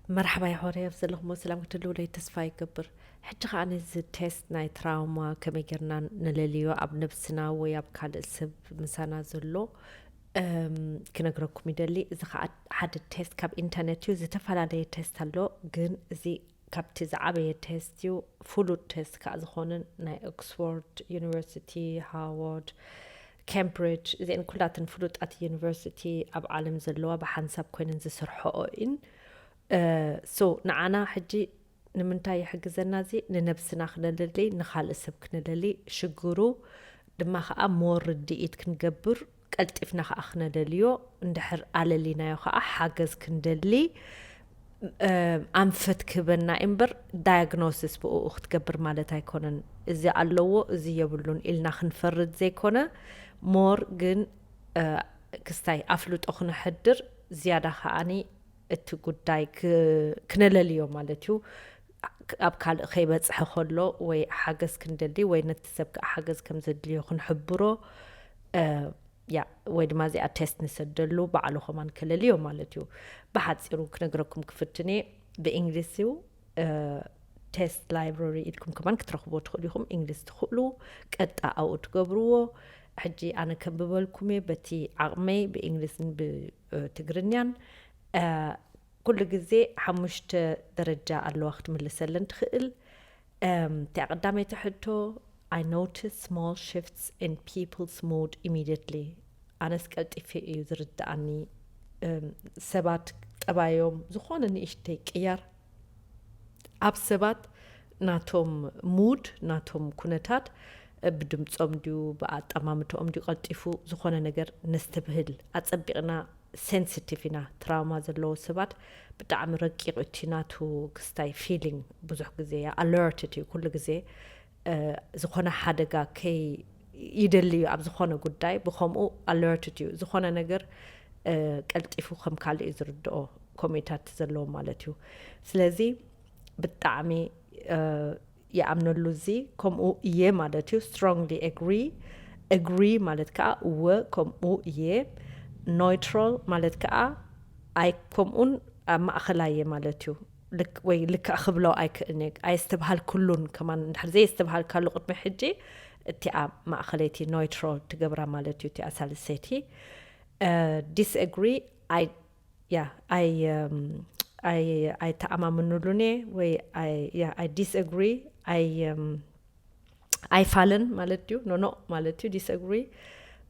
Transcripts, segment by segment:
መርሓባ ይሖረ ኣብ ዘለኹሞ ሰላም ክትህልውለይ ተስፋ ይገብር። ሕጂ ከኣ ነዚ ቴስት ናይ ትራውማ ከመይ ጌርና ንለልዮ ኣብ ነብስና ወይ ኣብ ካልእ ሰብ ምሳና ዘሎ እም፣ ክነግረኩም ይደሊ። እዚ ከዓ ሓደ ቴስት ካብ ኢንተርኔት እዩ። ዝተፈላለየ ቴስት ኣሎ፣ ግን እዚ ካብቲ ዝዓበየ ቴስት እዩ። ፍሉጥ ቴስት ከዓ ዝኾነ ናይ ኦክስፎርድ ዩኒቨርሲቲ፣ ሃዋርድ፣ ካምብሪጅ፣ እዚአን ኩላተን ፍሉጣት ዩኒቨርሲቲ ኣብ ዓለም ዘለዋ ብሓንሳብ ኮይነን ዝሰርሐኦ እን። ሶ ንዓና ሕጂ ንምንታይ ይሕግዘና? እዚ ንነብስና ክነለሊ፣ ንኻልእ ሰብ ክነለሊ፣ ሽግሩ ድማ ከዓ ሞር ርድኢት ክንገብር፣ ቀልጢፍና ከዓ ክነለልዮ፣ እንድሕር ኣለሊናዮ ከዓ ሓገዝ ክንደሊ፣ ኣንፈት ክህበና እምበር ዳያግኖሲስ ብኡ ክትገብር ማለት ኣይኮነን። እዚ ኣለዎ፣ እዚ የብሉን ኢልና ክንፈርድ ዘይኮነ፣ ሞር ግን ክስታይ ኣፍልጦ ክነሕድር፣ ዝያዳ ከዓኒ እቲ ጉዳይ ክነለልዮ ማለት እዩ። ኣብ ካልእ ከይበፅሐ ከሎ ወይ ሓገዝ ክንደሊ ወይ ነቲ ሰብ ከዓ ሓገዝ ከም ዘድልዮ ክንሕብሮ፣ ያ፣ ወይ ድማ እዚኣ ቴስት ንሰደሉ ባዕሉ ከማን ከለልዮ ማለት እዩ። ብሓፂሩ ክነግረኩም ክፍትን እየ። ብእንግሊዝ እዩ። ቴስት ላይብረሪ ኢልኩም ከማን ክትረኽብዎ ትኽእሉ ኢኹም። እንግሊዝ ትኽእሉ ቀጣ ኣብኡ ትገብርዎ። ሕጂ ኣነ ከንብበልኩም እየ በቲ ዓቕመይ ብእንግሊዝን ብትግርኛን። ኩሉ ግዜ ሓሙሽተ ደረጃ ኣለዋ ክትምልሰለን ትኽእል። እቲኣ ቀዳመይቲ ሕቶ፣ I notice small shifts in people's mood immediately። ኣነስ ቀልጢፈ እዩ ዝርድኣኒ። ሰባት ጠባዮም ዝኾነ ንእሽተይ ቅያር ኣብ ሰባት ናቶም ሙድ፣ ናቶም ኩነታት፣ ብድምፆም ድዩ ብኣጠማምተኦም ድዩ ቀልጢፉ ዝኾነ ነገር ነስተብህል። ኣፀቢቕና ሴንሲቲቭ ኢና። ትራውማ ዘለዎ ሰባት ብጣዕሚ ረቂቕ እቲ ናቱ ክስታይ ፊሊንግ ብዙሕ ግዜ እያ። ኣለርትድ እዩ ኩሉ ግዜ። ዝኾነ ሓደጋ ከይ ይደሊ እዩ ኣብ ዝኾነ ጉዳይ። ብኸምኡ ኣለርትድ እዩ። ዝኾነ ነገር ቀልጢፉ ከም ካልእ እዩ ዝርድኦ፣ ኮሚታት ዘለዎ ማለት እዩ። ስለዚ ብጣዕሚ ይኣምነሉ። እዚ ከምኡ እየ ማለት እዩ። ስትሮንግሊ ኣግሪ። ኣግሪ ማለት ከዓ እወ ከምኡ እየ። ኖይትራል ማለት ከዓ ኣይ ከምኡን ኣብ ማእኸላይ እየ ማለት እዩ። ወይ ልክዕ ክብሎ ኣይክእልኒ። ኣየስተብሃልኩሉን ከማን እንድሕር ዘየስተብሃልካሉ ቅድሚ ሕጂ እቲኣ ማእኸለይቲ ኖይትራል ትገብራ ማለት እዩ። እቲኣ ሳልሰይቲ ዲስኣግሪ። ኣይ ያ ኣይ ኣይተኣማምንሉን እየ ወይ ኣይ ዲስኣግሪ። ኣይ ኣይፋልን ማለት ድዩ? ኖኖ ማለት እዩ። ዲስኣግሪ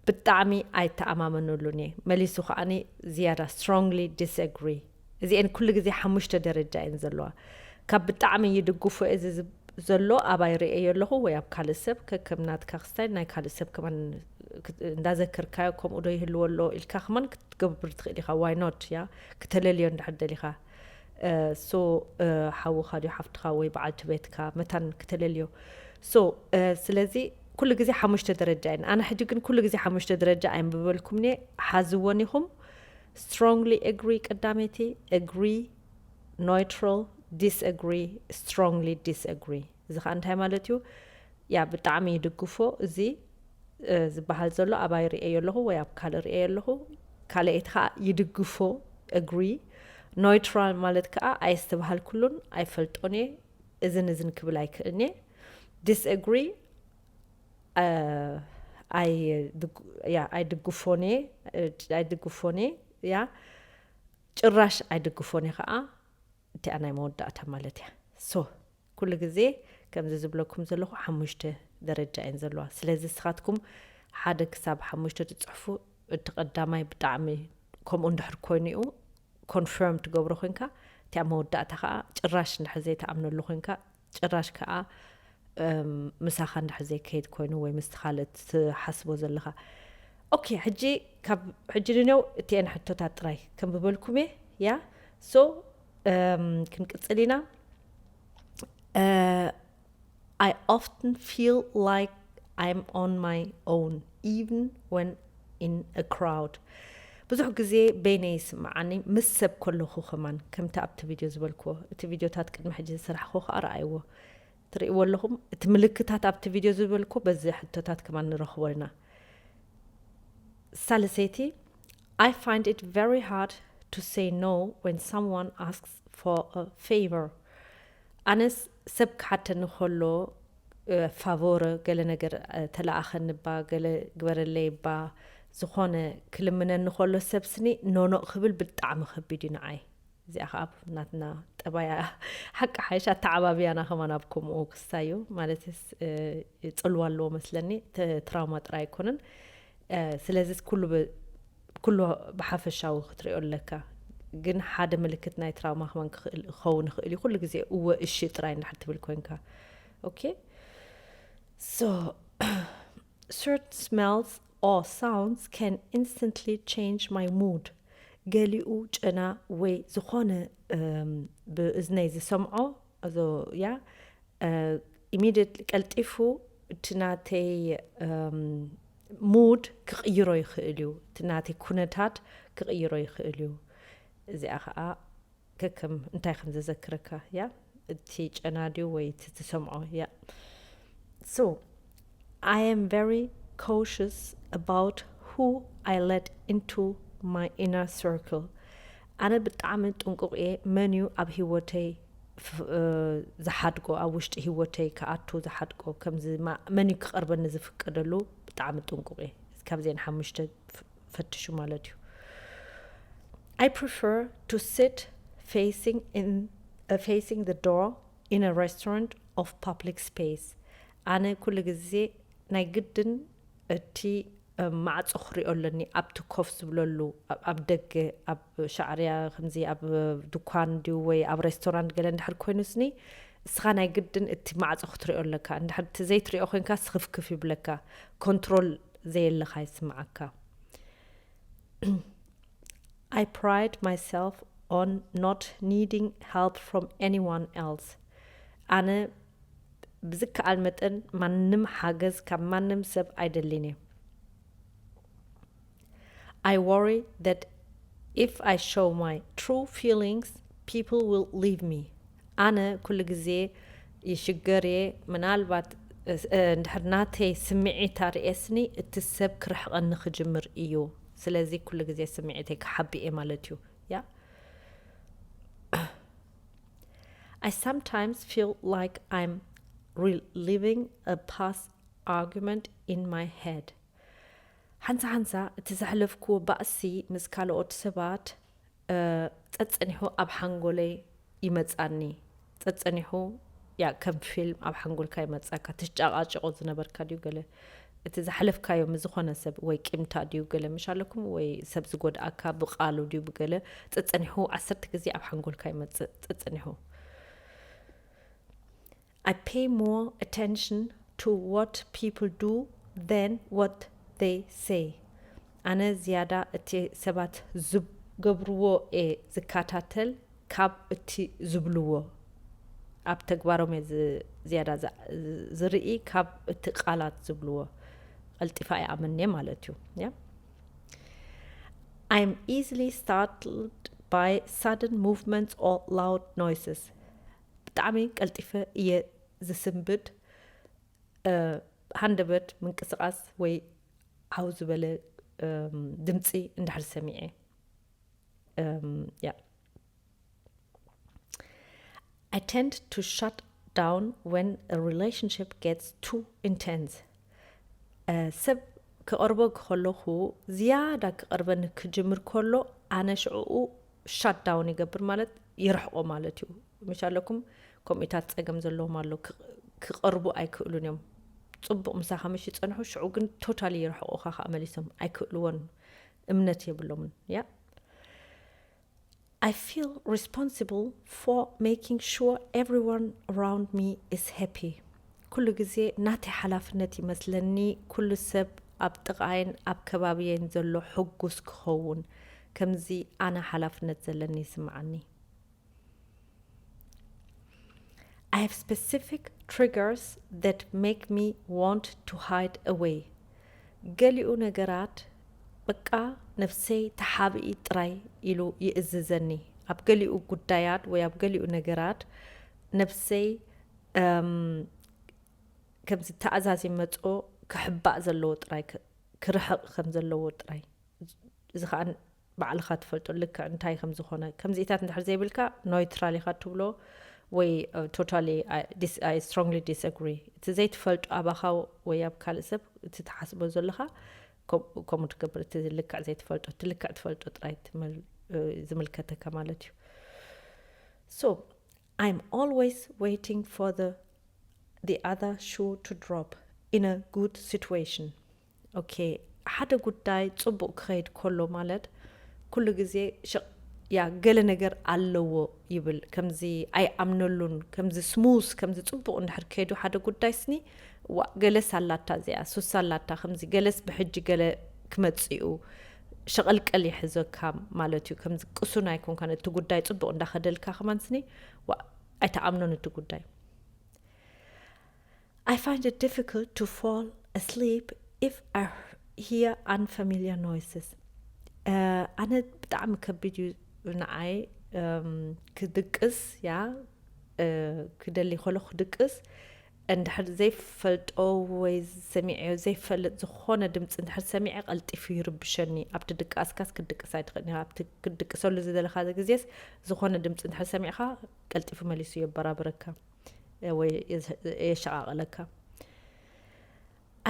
ብጣዕሚ ኣይተኣማመነሉን እየ። መሊሱ ከዓኒ ዝያዳ ስትሮንግሊ ዲስኣግሪ። እዚአን ኩሉ ግዜ ሓሙሽተ ደረጃ እየን ዘለዋ። ካብ ብጣዕሚ ይድግፎ እዚ ዘሎ ኣባይ ርእየ ኣለኹ ወይ ኣብ ካልእ ሰብ ከከም ናትካ ክስታይ ናይ ካልእ ሰብ ከማን እንዳዘከርካዮ ከምኡ ዶ ይህልዎ ኣሎ ኢልካ ከማን ክትገብር ትኽእል ኢኻ። ዋይ ኖት ያ? ክተለልዮ እንድሕር ደሊኻ። ሶ ሓውኻ ድዩ ሓፍትኻ ወይ በዓልቲ ቤትካ መታን ክተለልዮ። ሶ ስለዚ ኩሉ ግዜ ሓሙሽተ ደረጃ እየን። ኣነ ሕጂ ግን ኩሉ ግዜ ሓሙሽተ ደረጃ ኣይምበልኩምኒ። ሓዝዎን ኢኹም። ስትሮንግሊ ኣግሪ ቀዳመይቲ፣ ኣግሪ፣ ኖይትራል፣ ዲስኣግሪ፣ ስትሮንግሊ ዲስኣግሪ። እዚ ከዓ እንታይ ማለት እዩ? ያ ብጣዕሚ ይድግፎ እዚ ዝበሃል ዘሎ ኣባይ ርእየ ኣለኹ ወይ ኣብ ካልእ ርእየ ኣለኹ። ካልኣይቲ ከዓ ይድግፎ፣ ኣግሪ። ኖይትራል ማለት ከዓ ኣየስተብሃልኩሉን ኣይፈልጦን እየ፣ እዝን እዝን ክብል ኣይክእልን እየ። ዲስኣግሪ ኣይድግፎን እየ፣ ኣይድግፎን እየ፣ ያ ጭራሽ ኣይድግፎን እየ ከዓ። እቲኣ ናይ መወዳእታ ማለት እያ። ሶ ኩሉ ግዜ ከምዚ ዝብለኩም ዘለኹ ሓሙሽተ ደረጃ እየን ዘለዋ። ስለዚ ንስኻትኩም ሓደ ክሳብ ሓሙሽተ ትፅሕፉ፣ እቲ ቀዳማይ ብጣዕሚ ከምኡ እንድሕር ኮይኑ እዩ ኮንፈርም ትገብሮ ኮንካ፣ እቲኣ መወዳእታ ከዓ ጭራሽ እንድሕር ዘይትኣምነሉ ኮንካ፣ ጭራሽ ከዓ ምሳኻ እንድሕር ዘይከይድ ኮይኑ ወይ ምስቲ ካልእ ትሓስቦ ዘለኻ። ኦኬ፣ ሕጂ ካብ ሕጂ ንኔው እቲአን ሕቶታት ጥራይ ከንብበልኩም እየ። ያ ሶ ክንቅፅል ኢና። I often feel like I'm on my own even when in a crowd። ብዙሕ ግዜ በይነይ ይስምዓኒ ምስ ሰብ ከለኹ ከማን። ከምቲ ኣብቲ ቪድዮ ዝበልክዎ፣ እቲ ቪድዮታት ቅድሚ ሕጂ ዝሰራሕክዎ ከዓ ረኣይዎ። ትርእይዎ ኣለኹም፣ እቲ ምልክታት ኣብቲ ቪድዮ ዝበልክዎ በዚ ሕቶታት ከማን ንረኽቦ ኢና። ሳልሰይቲ፣ I find it very hard to say no when someone asks for a favor. ኣነስ ሰብ ክሓተኒ ከሎ ፋቮር ገለ ነገር ተለኣኸኒ ባ ገለ ግበረለይ ባ ዝኾነ ክልምነኒ ከሎ ሰብ ስኒ ኖኖ ክብል ብጣዕሚ ከቢድ እዩ ንዓይ። እዚኣ ከዓ ናትና ጠባያ ሓቂ ሓይሽ ኣተዓባብያና ከማን ኣብ ከምኡ ክስታይ እዩ። ማለትስ ጽልዋ ኣለዎ መስለኒ። ትራውማ ጥራይ ኣይኮነን። ስለዚ ኩሉ ኩሉ ብሓፈሻዊ ክትሪኦ ኣለካ። ግን ሓደ ምልክት ናይ ትራውማ ክመን ክኸውን ይኽእል እዩ። ኩሉ ግዜ እወ እሺ ጥራይ እንድሕር ትብል ኮንካ። Okay? So, certain smells or sounds can instantly change my mood. ገሊኡ ጨና ወይ ዝኾነ ብእዝነይ ዝሰምዖ እዞ ያ ኢሚድየት ቀልጢፉ እቲ ናተይ ሙድ ክቕይሮ ይኽእል እዩ። እቲ ናተይ ኩነታት ክቕይሮ ይኽእል እዩ። እዚኣ ከዓ ከከም እንታይ ከም ዘዘክረካ ያ እቲ ጨና ድዩ ወይ እቲ ትሰምዖ ያ። So I am very cautious about who I let into my inner circle. ኣነ ብጣዕሚ ጥንቁቕ እየ መን እዩ ኣብ ህይወተይ ዝሓድጎ ኣብ ውሽጢ ህይወተይ ክኣቱ ዝሓድጎ ከምዚ መን እዩ ክቐርበኒ ዝፍቀደሉ ብጣዕሚ ጥንቁቕ እየ። ካብዚአን ሓሙሽተ ፈትሹ ማለት እዩ። I prefer to sit facing in uh, facing the door in a restaurant of public space. ኣነ ኩሉ ግዜ ናይ ግድን እቲ ማዕፆ ክሪኦ ኣለኒ ኣብቲ ኮፍ ዝብለሉ ኣብ ደገ ኣብ ሻዕርያ ከምዚ ኣብ ድኳን ድዩ ወይ ኣብ ሬስቶራንት ገለ እንድሕር ኮይኑ ስኒ እስኻ ናይ ግድን እቲ ማዕፆ ክትሪኦ ኣለካ። እንድሕር እቲ ዘይትሪኦ ኮይንካ ስኽፍክፍ ይብለካ። ኮንትሮል ዘየለካ ይስምዓካ። I pride myself on not needing help from anyone else. ኣነ ብዝከኣል መጠን ማንም ሓገዝ ካብ ማንም ሰብ ኣይደልን እየ። I worry that if I show my true feelings, people will leave me. ኣነ ኩሉ ግዜ ይሽገር እየ። ምናልባት እንድሕር ናተይ ስምዒት ኣርእየስኒ እቲ ሰብ ክርሕቐኒ ክጅምር እዩ። ስለዚ ኩሉ ግዜ ስምዒተይ ክሓቢ እየ ማለት እዩ። ያ I sometimes feel like I'm reliving a past argument in my head. ሓንሳ ሓንሳ እቲ ዘሕለፍክዎ ባእሲ ምስ ካልኦት ሰባት ጸጸኒሑ ኣብ ሓንጎለይ ይመጻኒ። ጸጸኒሑ ያ ከም ፊልም ኣብ ሓንጎልካ ይመጻካ። ትጨቃጨቆ ዝነበርካ ድዩ ገለ እቲ ዝሓለፍካዮ ምስ ዝኾነ ሰብ ወይ ቂምታ ድዩ ገለ ምሽ ኣለኩም ወይ ሰብ ዝጎድኣካ ብቃሉ ድዩ ብገለ ጸጸኒሑ ዓሰርተ ግዜ ኣብ ሓንጎልካ ይመጽእ። ጸጸኒሑ I pay more attention to what people do than what they say. ኣነ ዝያዳ እቲ ሰባት ዝገብርዎ እየ ዝከታተል ካብ እቲ ዝብልዎ። ኣብ ተግባሮም እየ ዝያዳ ዝርኢ ካብ እቲ ቃላት ዝብልዎ። ቀልጢፋ እየ ኣምንየ ማለት እዩ። I'm easily startled by sudden movements or loud noises. ብጣዕሚ ቀልጢፈ እየ ዝስንብድ። ሃንደበት ምንቅስቃስ ወይ ዓው ዝበለ ድምፂ እንድሕር ሰሚዐ። I tend to shut down when a relationship gets too intense. ሰብ ክቐርቦ ከለኹ ዝያዳ ክቐርበኒ ክጅምር ከሎ ኣነ ሽዕኡ ሻትዳውን ይገብር ማለት ይርሕቆ ማለት እዩ። ምሽ ኣለኩም ከምኡታት ጸገም ዘለዎም ኣሎ ክቐርቡ ኣይክእሉን እዮም። ጽቡቕ ምሳኻ ምሽ ይጸንሑ ሽዑ ግን ቶታሊ ይርሕቑኻ ከዓ መሊሶም ኣይክእልዎን እምነት የብሎምን። ያ I feel responsible for making sure everyone around me is happy. ኩሉ ግዜ ናተይ ሓላፍነት ይመስለኒ ኩሉ ሰብ ኣብ ጥቓይን ኣብ ከባቢየን ዘሎ ሕጉስ ክኸውን። ከምዚ ኣነ ሓላፍነት ዘለኒ ይስምዓኒ። I have specific triggers that make me want to hide away. ገሊኡ ነገራት በቃ ነፍሰይ ተሓብኢ ጥራይ ኢሉ ይእዝዘኒ። ኣብ ገሊኡ ጉዳያት ወይ ኣብ ገሊኡ ነገራት ነፍሰይ ከምዚ ተኣዛዚ መፅኦ ክሕባእ ዘለዎ ጥራይ ክርሕቕ ከም ዘለዎ ጥራይ እዚ ከዓ ባዕልኻ ትፈልጦ ልክዕ እንታይ ከም ዝኾነ። ከምዚታት እንድሕር ዘይብልካ፣ ኖይትራል ኢኻ ትብሎ ወይ totally I strongly disagree። እቲ ዘይትፈልጦ ኣባኻ ወይ ኣብ ካልእ ሰብ እቲ ትሓስቦ ዘለኻ ከምኡ ትገብር። እቲ ልክዕ ዘይትፈልጦ፣ እቲ ልክዕ ትፈልጦ ጥራይ ዝምልከተካ ማለት እዩ። So I'm always waiting for the the other shoe to drop in a good situation. Okay, ሓደ ጉዳይ ጽቡቕ ክኸይድ ከሎ ማለት ኩሉ ግዜ ያ ገለ ነገር ኣለዎ ይብል። ከምዚ ኣይኣምነሉን። ከምዚ ስሙዝ፣ ከምዚ ጽቡቕ እንድሕር ከይዱ ሓደ ጉዳይ ስኒ፣ ዋ፣ ገለስ ኣላታ እዚኣ፣ ሱስ ኣላታ፣ ከምዚ ገለስ ብሕጂ ገለ ክመጽኡ ሸቐልቀል ይሕዘካ ማለት እዩ። ከምዚ ቅሱን ኣይኮንካን። እቲ ጉዳይ ጽቡቕ እንዳኸደልካ ከማን ስኒ፣ ዋ፣ ኣይተኣምኖን እቲ ጉዳይ። I find it difficult to fall asleep if I hear unfamiliar noises. ኣነ ብጣዕሚ ከቢድ እዩ ንዓይ ክድቅስ፣ ያ ክደሊ ከሎ ክድቅስ እንድሕር ዘይፈልጦ ወይ ሰሚዐዮ ዘይፈልጥ ዝኾነ ድምፂ እንድሕር ሰሚዐ ቀልጢፉ ይርብሸኒ። ኣብቲ ድቃስካስ ክድቅስ ኣይትኽእልን ኢኻ። ኣብቲ ክድቅሰሉ ዝደለኻ ግዜስ ዝኾነ ድምፂ እንድሕር ሰሚዕኻ ቀልጢፉ መሊሱ የበራብረካ ወይ የሸቃቅለካ።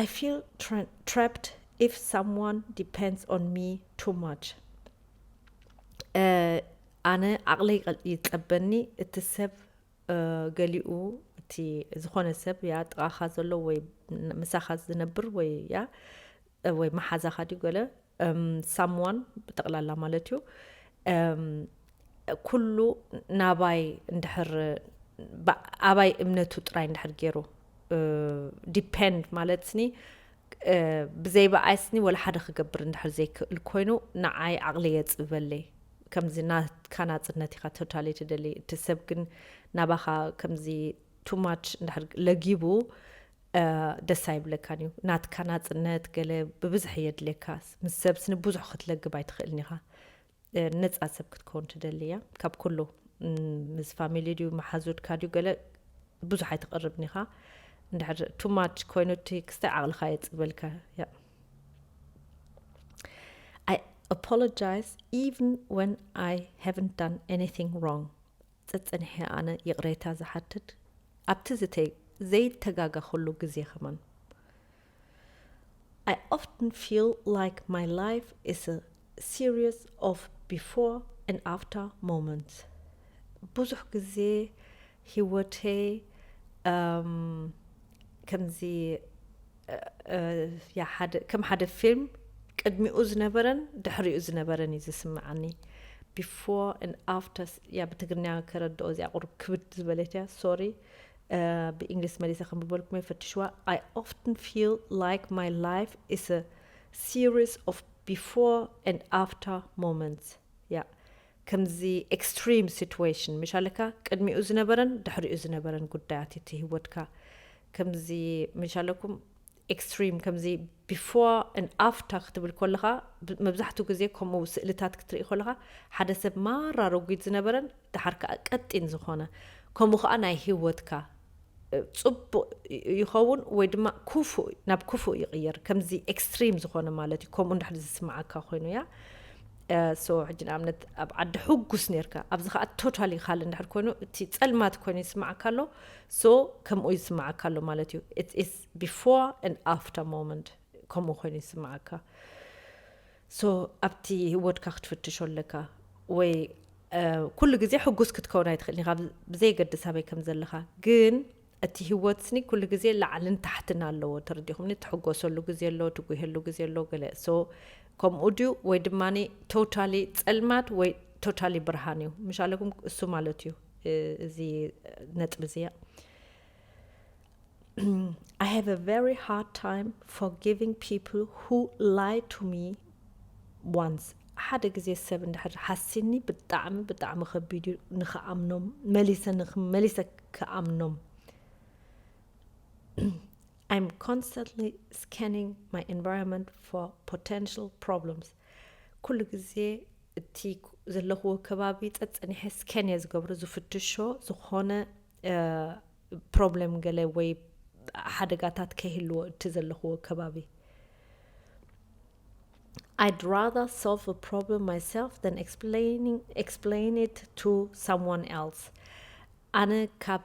I feel trapped if someone depends on me too much. ኣነ ዓቕለይ ይፀበኒ እቲ ሰብ ገሊኡ፣ እቲ ዝኾነ ሰብ ያ ጥቓኻ ዘሎ ወይ ምሳኻ ዝነብር ወይ ያ ወይ መሓዛኻ ድዩ ገለ someone ብጠቕላላ ማለት እዩ። ኩሉ ናባይ እንድሕር ኣባይ እምነቱ ጥራይ እንድሕር ገይሩ depend ማለት ስኒ ብዘይ ብኣይ ስኒ ወላ ሓደ ክገብር እንድሕር ዘይክእል ኮይኑ ንዓይ ዓቕሊ የፅበለይ። ከምዚ ናትካ ናፅነት ኢኻ totally ትደሊ። እቲ ሰብ ግን ናባኻ ከምዚ too much እንድሕር ለጊቡ ደስ ኣይብለካን እዩ። ናትካ ናፅነት ገለ ብብዝሒ የድልየካ። ምስ ሰብ ስኒ ብዙሕ ክትለግብ ኣይትኽእልን ኢኻ። ነፃ ሰብ ክትከውን ትደሊ እያ ካብ ኩሉ። ምስ ፋሚሊ ድዩ መሓዙትካ ድዩ ገለ ብዙሕ ኣይትቐርብን ኢኻ። እንድሕር too much ኮይኑ እቲ ክስታይ ዓቕልኻ የፅበልካ እያ። I apologize even when I haven't done anything wrong. ጸጸኒሐ ኣነ ይቕሬታ ዝሓትት ኣብቲ ዝተይ ዘይተጋገኹሉ ግዜ ከማን። I often feel like my life is a series of before and after moments. ብዙሕ ግዜ ህይወተይ ከምዚ ከም ሓደ ፊልም ቅድሚኡ ዝነበረን ድሕሪኡ ዝነበረን እዩ ዝስምዓኒ። Before and after ያ ብትግርኛ ከረድኦ እዚኣ ቁሩብ ክብድ ዝበለት እያ። Sorry ብእንግሊዝ መሊሰ ከም ብበልኩም ፈትሽዋ። I often feel like my life is a series of before and after moments. ያ ከምዚ extreme situation ምሽ ኣለካ ቅድሚኡ ዝነበረን ድሕሪኡ ዝነበረን ጉዳያት እቲ ህይወትካ ከምዚ ምሽ ኣለኩም extreme ከምዚ before and after ክትብል ከለኻ መብዛሕትኡ ግዜ ከምኡ ስእልታት ክትርኢ ከለኻ ሓደ ሰብ ማራ ረጒድ ዝነበረን ድሓር ከዓ ቀጢን ዝኾነ ከምኡ ከዓ ናይ ህይወትካ ፅቡቕ ይኸውን ወይ ድማ ክፉእ ናብ ክፉእ ይቕየር። ከምዚ extreme ዝኾነ ማለት እዩ። ከምኡ እንድሕር ዝስምዓካ ኮይኑ እያ so ሕጂ ንኣብነት ኣብ ዓዲ ሕጉስ ነርካ ኣብዚ ከዓ totally ካልእ እንድሕር ኮይኑ እቲ ፀልማት ኮይኑ ይስምዓካ ኣሎ። So ከምኡ ይስምዓካ ኣሎ ማለት እዩ። It is before and after moment ከምኡ ኮይኑ ይስምዓካ። So ኣብቲ ህይወትካ ክትፍትሾ ኣለካ ወይ ኩሉ ግዜ ሕጉስ ክትከውን ኣይትኽእልን ኢኻ ብዘየገድስ ኣበይ ከም ዘለኻ። ግን እቲ ህይወት ስኒ ኩሉ ግዜ ላዕልን ታሕትን ኣለዎ። ተረዲኹምኒ? ትሕጎሰሉ ግዜ ኣሎ፣ ትጉሄሉ ግዜ ኣሎ ገለ። So ከምኡ ድዩ ወይ ድማ totally ፀልማት ወይ totally ብርሃን እዩ ምሽ ኣለኩም እሱ ማለት እዩ። እዚ ነጥቢ እዚያ I have a very hard time forgiving people who lie to me once. ሓደ ግዜ ሰብ እንድሕር ሓሲኒ ብጣዕሚ ብጣዕሚ ከቢድ እዩ ንክኣምኖም መሊሰ መሊሰ ክኣምኖም። I'm constantly scanning my environment for potential problems. ኩሉ ግዜ እቲ ዘለኽዎ ከባቢ ፀፀኒሐ scan እየ ዝገብሮ ዝፍትሾ ዝኾነ problem ገለ ወይ ሓደጋታት ከይህልዎ እቲ ዘለኽዎ ከባቢ። I'd rather solve a problem myself than explaining, explain it to someone else. ኣነ ካብ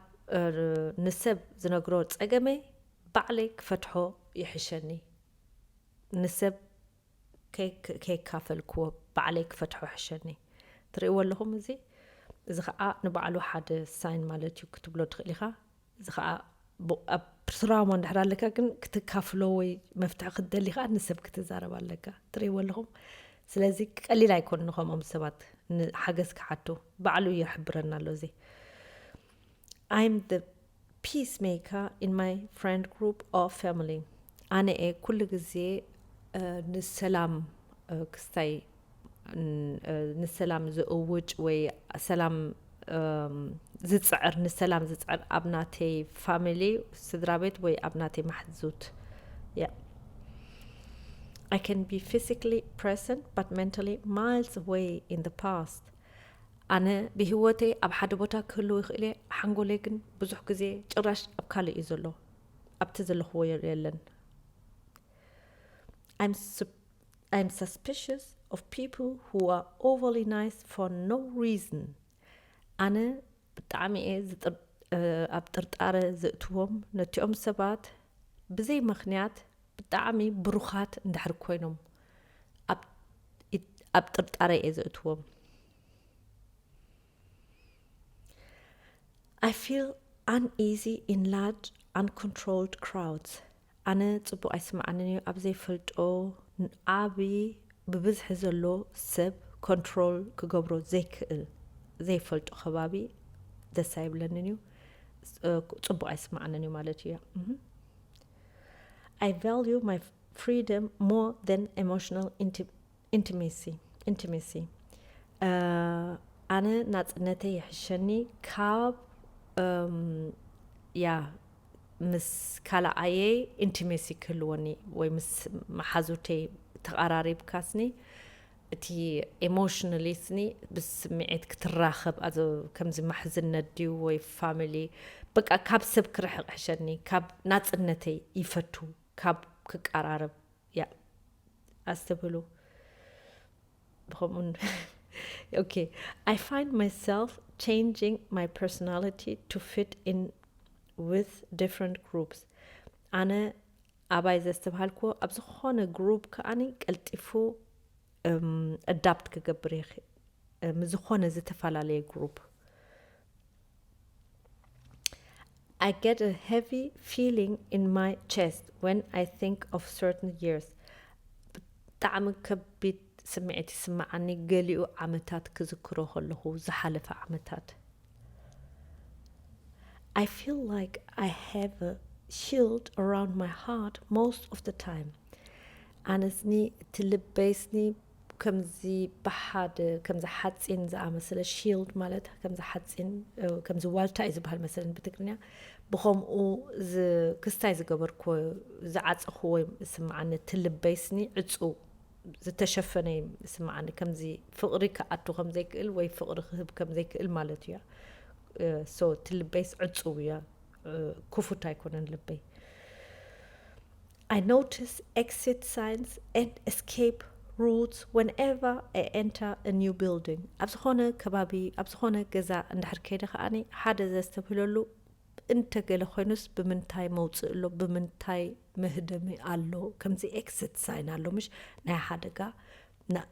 ንሰብ ዝነግሮ ጸገመይ ባዕለይ ክፈትሖ ይሕሸኒ። ንሰብ ከይካፈልክዎ ባዕለይ ክፈትሖ ይሕሸኒ። ትርእይዎ ኣለኹም? እዚ እዚ ከዓ ንባዕሉ ሓደ ሳይን ማለት እዩ ክትብሎ ትኽእል ኢኻ። እዚ ከዓ ኣብ ትራውማ እንድሕር ኣለካ ግን ክትካፍሎ ወይ መፍትሒ ክትደሊ ከዓ ንሰብ ክትዛረብ ኣለካ። ትርእይዎ ኣለኹም? ስለዚ ቀሊል ኣይኮን ንከምኦም ሰባት ሓገዝ ክሓቱ። ባዕሉ ይሕብረና ኣሎ እዚ። I'm the peacemaker in my friend group or family. ኣነ እየ ኩሉ ግዜ ንሰላም ክስታይ ንሰላም ዝእውጅ ወይ ሰላም ዝፅዕር፣ ንሰላም ዝፅዕር ኣብ ናተይ ፋሚሊ፣ ስድራ ቤት ወይ ኣብ ናተይ ማሕዙት። I can be physically present but mentally miles away in the past. ኣነ ብህይወተይ ኣብ ሓደ ቦታ ክህልው ይኽእል እየ፣ ሓንጎለይ ግን ብዙሕ ግዜ ጭራሽ ኣብ ካልእ እዩ ዘሎ፣ ኣብቲ ዘለኽዎ የለን። I'm suspicious of people who are overly nice for no reason. ኣነ ብጣዕሚ እየ ኣብ ጥርጣረ ዝእትዎም ነቲኦም ሰባት ብዘይ ምኽንያት ብጣዕሚ ብሩኻት እንድሕር ኮይኖም ኣብ ጥርጣረ እየ ዘእትዎም። I feel uneasy in large uncontrolled crowds. ኣነ ጽቡቕ ኣይስምዓንን እዩ ኣብ ዘይፈልጦ ዓቢ ብብዝሒ ዘሎ ሰብ ኮንትሮል ክገብሮ ዘይክእል ዘይፈልጦ ከባቢ ደስ ኣይብለንን እዩ። ጽቡቕ ኣይስምዓንን እዩ ማለት እዩ። I value my freedom more than emotional intimacy. Intimacy. ኣነ ናጽነተይ ይሕሸኒ ካብ ያ ምስ ካልኣየይ ኢንቲሜሲ ክህልወኒ ወይ ምስ መሓዙተይ ተቐራሪብካስኒ እቲ ኤሞሽናሊ ስኒ ብስምዒት ክትራኸብ ከምዚ ማሕዝነት ድዩ ወይ ፋሚሊ በቃ ካብ ሰብ ክርሕቕ ሕሸኒ ካብ ናጽነተይ ይፈቱ ካብ ክቀራረብ ያ ኣስተብህሉ ብኸምኡን okay I find myself changing my personality to fit in with different groups ኣነ ኣባይ ዘስተብሃልክዎ ኣብ ዝኾነ ግሩፕ ከኣኒ ቀልጢፉ ኣዳፕት ክገብር ይኽእል ምስ ዝኾነ ዝተፈላለየ ግሩፕ I get a heavy feeling in my chest when I think of certain years. ብጣዕሚ ከቢድ ስምዒት ይስምዓኒ ገሊኡ ዓመታት ክዝክሮ ከለኹ ዝሓለፈ ዓመታት I feel like I have a shield around my heart most of the time. ኣነስኒ እቲ ልበይስኒ ከምዚ ብሓደ ከምዚ ሓፂን ዝኣመሰለ ሺልድ ማለት ከምዚ ሓፂን ከምዚ ዋልታ እዩ ዝበሃል መሰለኒ ብትግርኛ ብኸምኡ ክስታይ ዝገበርክዎ ዝዓፀኽዎ ይስምዓኒ እቲ ልበይስኒ ዕፁው ዝተሸፈነ ይስምዓኒ ከምዚ ፍቕሪ ክኣቱ ከምዘይክእል ወይ ፍቕሪ ክህብ ከምዘይክእል ማለት እያ so እቲ ልበይስ ዕፁው እያ ክፉት ኣይኮነን ልበይ I notice exit signs and escape routes whenever I enter a new building. ኣብ ዝኾነ ከባቢ ኣብ ዝኾነ ገዛ እንድሕር ከይደ ከኣኒ ሓደ ዘስተብህለሉ እንተገለ ኮይኑስ ብምንታይ መውፅእ ኣሎ ብምንታይ መህደሚ ኣሎ ከምዚ ኤክስት ሳይን ኣሎ ምሽ ናይ ሓደጋ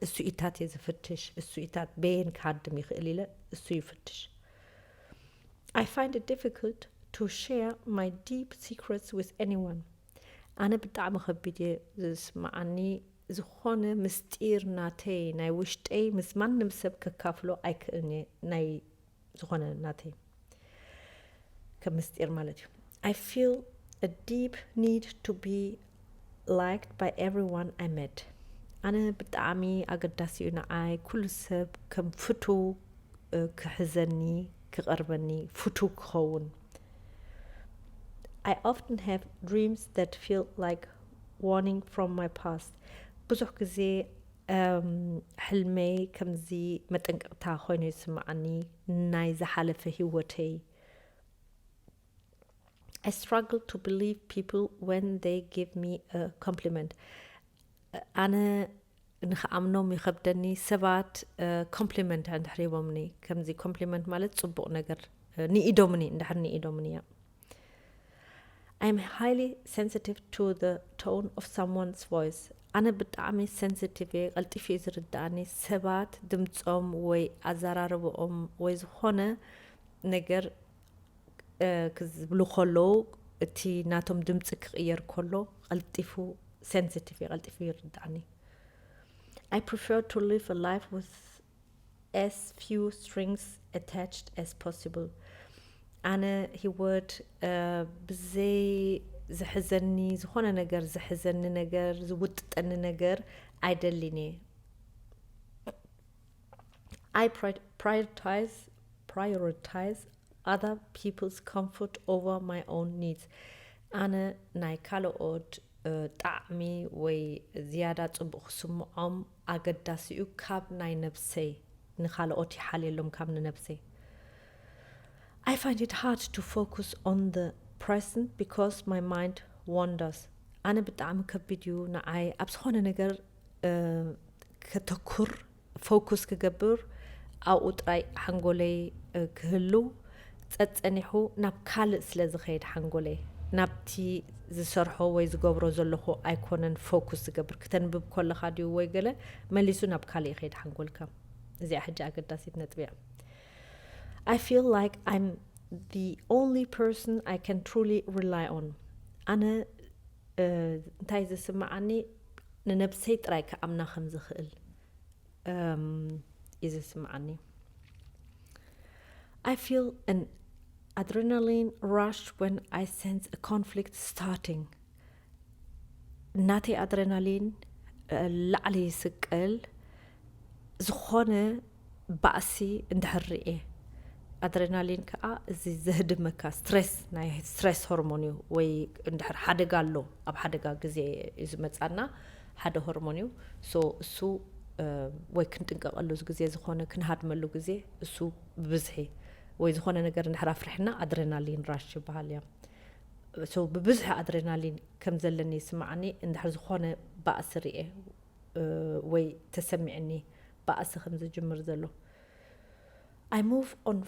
እሱ ኢታት እየ ዝፍትሽ እሱ ኢታት በየን ክሃድም ይኽእል ኢለ እሱ ይፍትሽ I find it difficult to share my deep secrets with anyone. ኣነ ብጣዕሚ ከቢድ እየ ዝስምዓኒ ዝኾነ ምስጢር ናተይ ናይ ውሽጠይ ምስ ማንም ሰብ ከካፍሎ ኣይክእልን እየ ናይ ዝኾነ ናተይ ከም ምስጢር ማለት እዩ I feel a deep need to be liked by everyone I met ኣነ ብጣዕሚ ኣገዳሲ እዩ ንዓይ ኩሉ ሰብ ከም ፍቱ ክሕዘኒ ክቐርበኒ ፍቱ ክኸውን I often have dreams that feel like warning from my past ብዙሕ ግዜ ሕልመይ ከምዚ መጠንቀቕታ ኮይኑ ይስምዓኒ ናይ ዝሓለፈ ህይወተይ I struggle to believe people when they give me a compliment ኣነ ንክኣምኖም ይኸብደኒ። ሰባት ኮምፕሊመንት እንድሕር ሂቦምኒ፣ ከምዚ ኮምፕሊመንት ማለት ጽቡቕ ነገር፣ ንኢዶምኒ፣ እንድሕር ንኢዶምኒ እዮም። I'm highly sensitive to the tone of someone's voice. ኣነ ብጣዕሚ ሴንሲቲቭ እየ፣ ቀልጢፉ እዩ ዝርድኣኒ። ሰባት ድምፆም ወይ ኣዘራርብኦም ወይ ዝኾነ ነገር ክዝብሉ ከለዉ፣ እቲ ናቶም ድምፂ ክቕየር ከሎ ቀልጢፉ፣ ሴንሲቲቭ እየ፣ ቀልጢፉ ይርድኣኒ። I prefer to live a life with as few strings attached as possible. ኣነ ሂወት ብዘይ ዝሕዘኒ፣ ዝኾነ ነገር ዝሕዘኒ ነገር፣ ዝውጥጠኒ ነገር ኣይደሊን እየ። I prioritize, prioritize other people's comfort over my own needs. ኣነ ናይ ካልኦት ጣዕሚ ወይ ዝያዳ ጽቡቕ ክስምዖም ኣገዳሲ እዩ ካብ ናይ ነብሰይ፣ ንኻልኦት ይሓልየሎም ካብ ንነብሰይ። I find it hard to focus on the present because my mind wanders. ኣነ ብጣዕሚ ከቢድ እዩ ንዓይ ኣብ ዝኾነ ነገር ከተኩር፣ ፎኩስ ክገብር ኣብኡ ጥራይ ሓንጎለይ ክህልው። ጸጸኒሑ ናብ ካልእ ስለ ዝኸይድ ሓንጎለይ ናብቲ ዝሰርሖ ወይ ዝገብሮ ዘለኹ ኣይኮነን ፎኩስ ዝገብር። ክተንብብ ከለኻ ድዩ ወይ ገለ መሊሱ ናብ ካልእ ይኸይድ ሓንጎልካ። እዚኣ ሕጂ ኣገዳሲት ነጥቢ እያ። I feel like I'm the only person I can truly rely on. ኣነ እንታይ ዝስምዓኒ፣ ንነብሰይ ጥራይ ክኣምና ከም ዝኽእል እዩ ዝስምዓኒ። I feel an adrenaline rush when I sense a conflict starting. ናተይ ኣድሬናሊን ላዕሊ ይስቀል፣ ዝኾነ ባእሲ እንድሕር ርኤ። ኣድሬናሊን ከዓ እዚ ዘህድመካ ስትሬስ፣ ናይ ስትሬስ ሆርሞን እዩ፣ ወይ እንድሕር ሓደጋ ኣሎ፣ ኣብ ሓደጋ ግዜ እዩ ዝመፃና ሓደ ሆርሞን እዩ። ሶ እሱ ወይ ክንጥንቀቐሉ ግዜ ዝኾነ፣ ክንሃድመሉ ግዜ፣ እሱ ብብዝሒ ወይ ዝኾነ ነገር እንድሕር ኣፍሪሕና ኣድሬናሊን ራሽ ይበሃል እያ። ሶ ብብዝሒ ኣድሬናሊን ከም ዘለኒ ይስምዓኒ እንድሕር ዝኾነ ባእሲ ርኤ ወይ ተሰሚዕኒ ባእሲ ከም ዝጅምር ዘሎ። I move on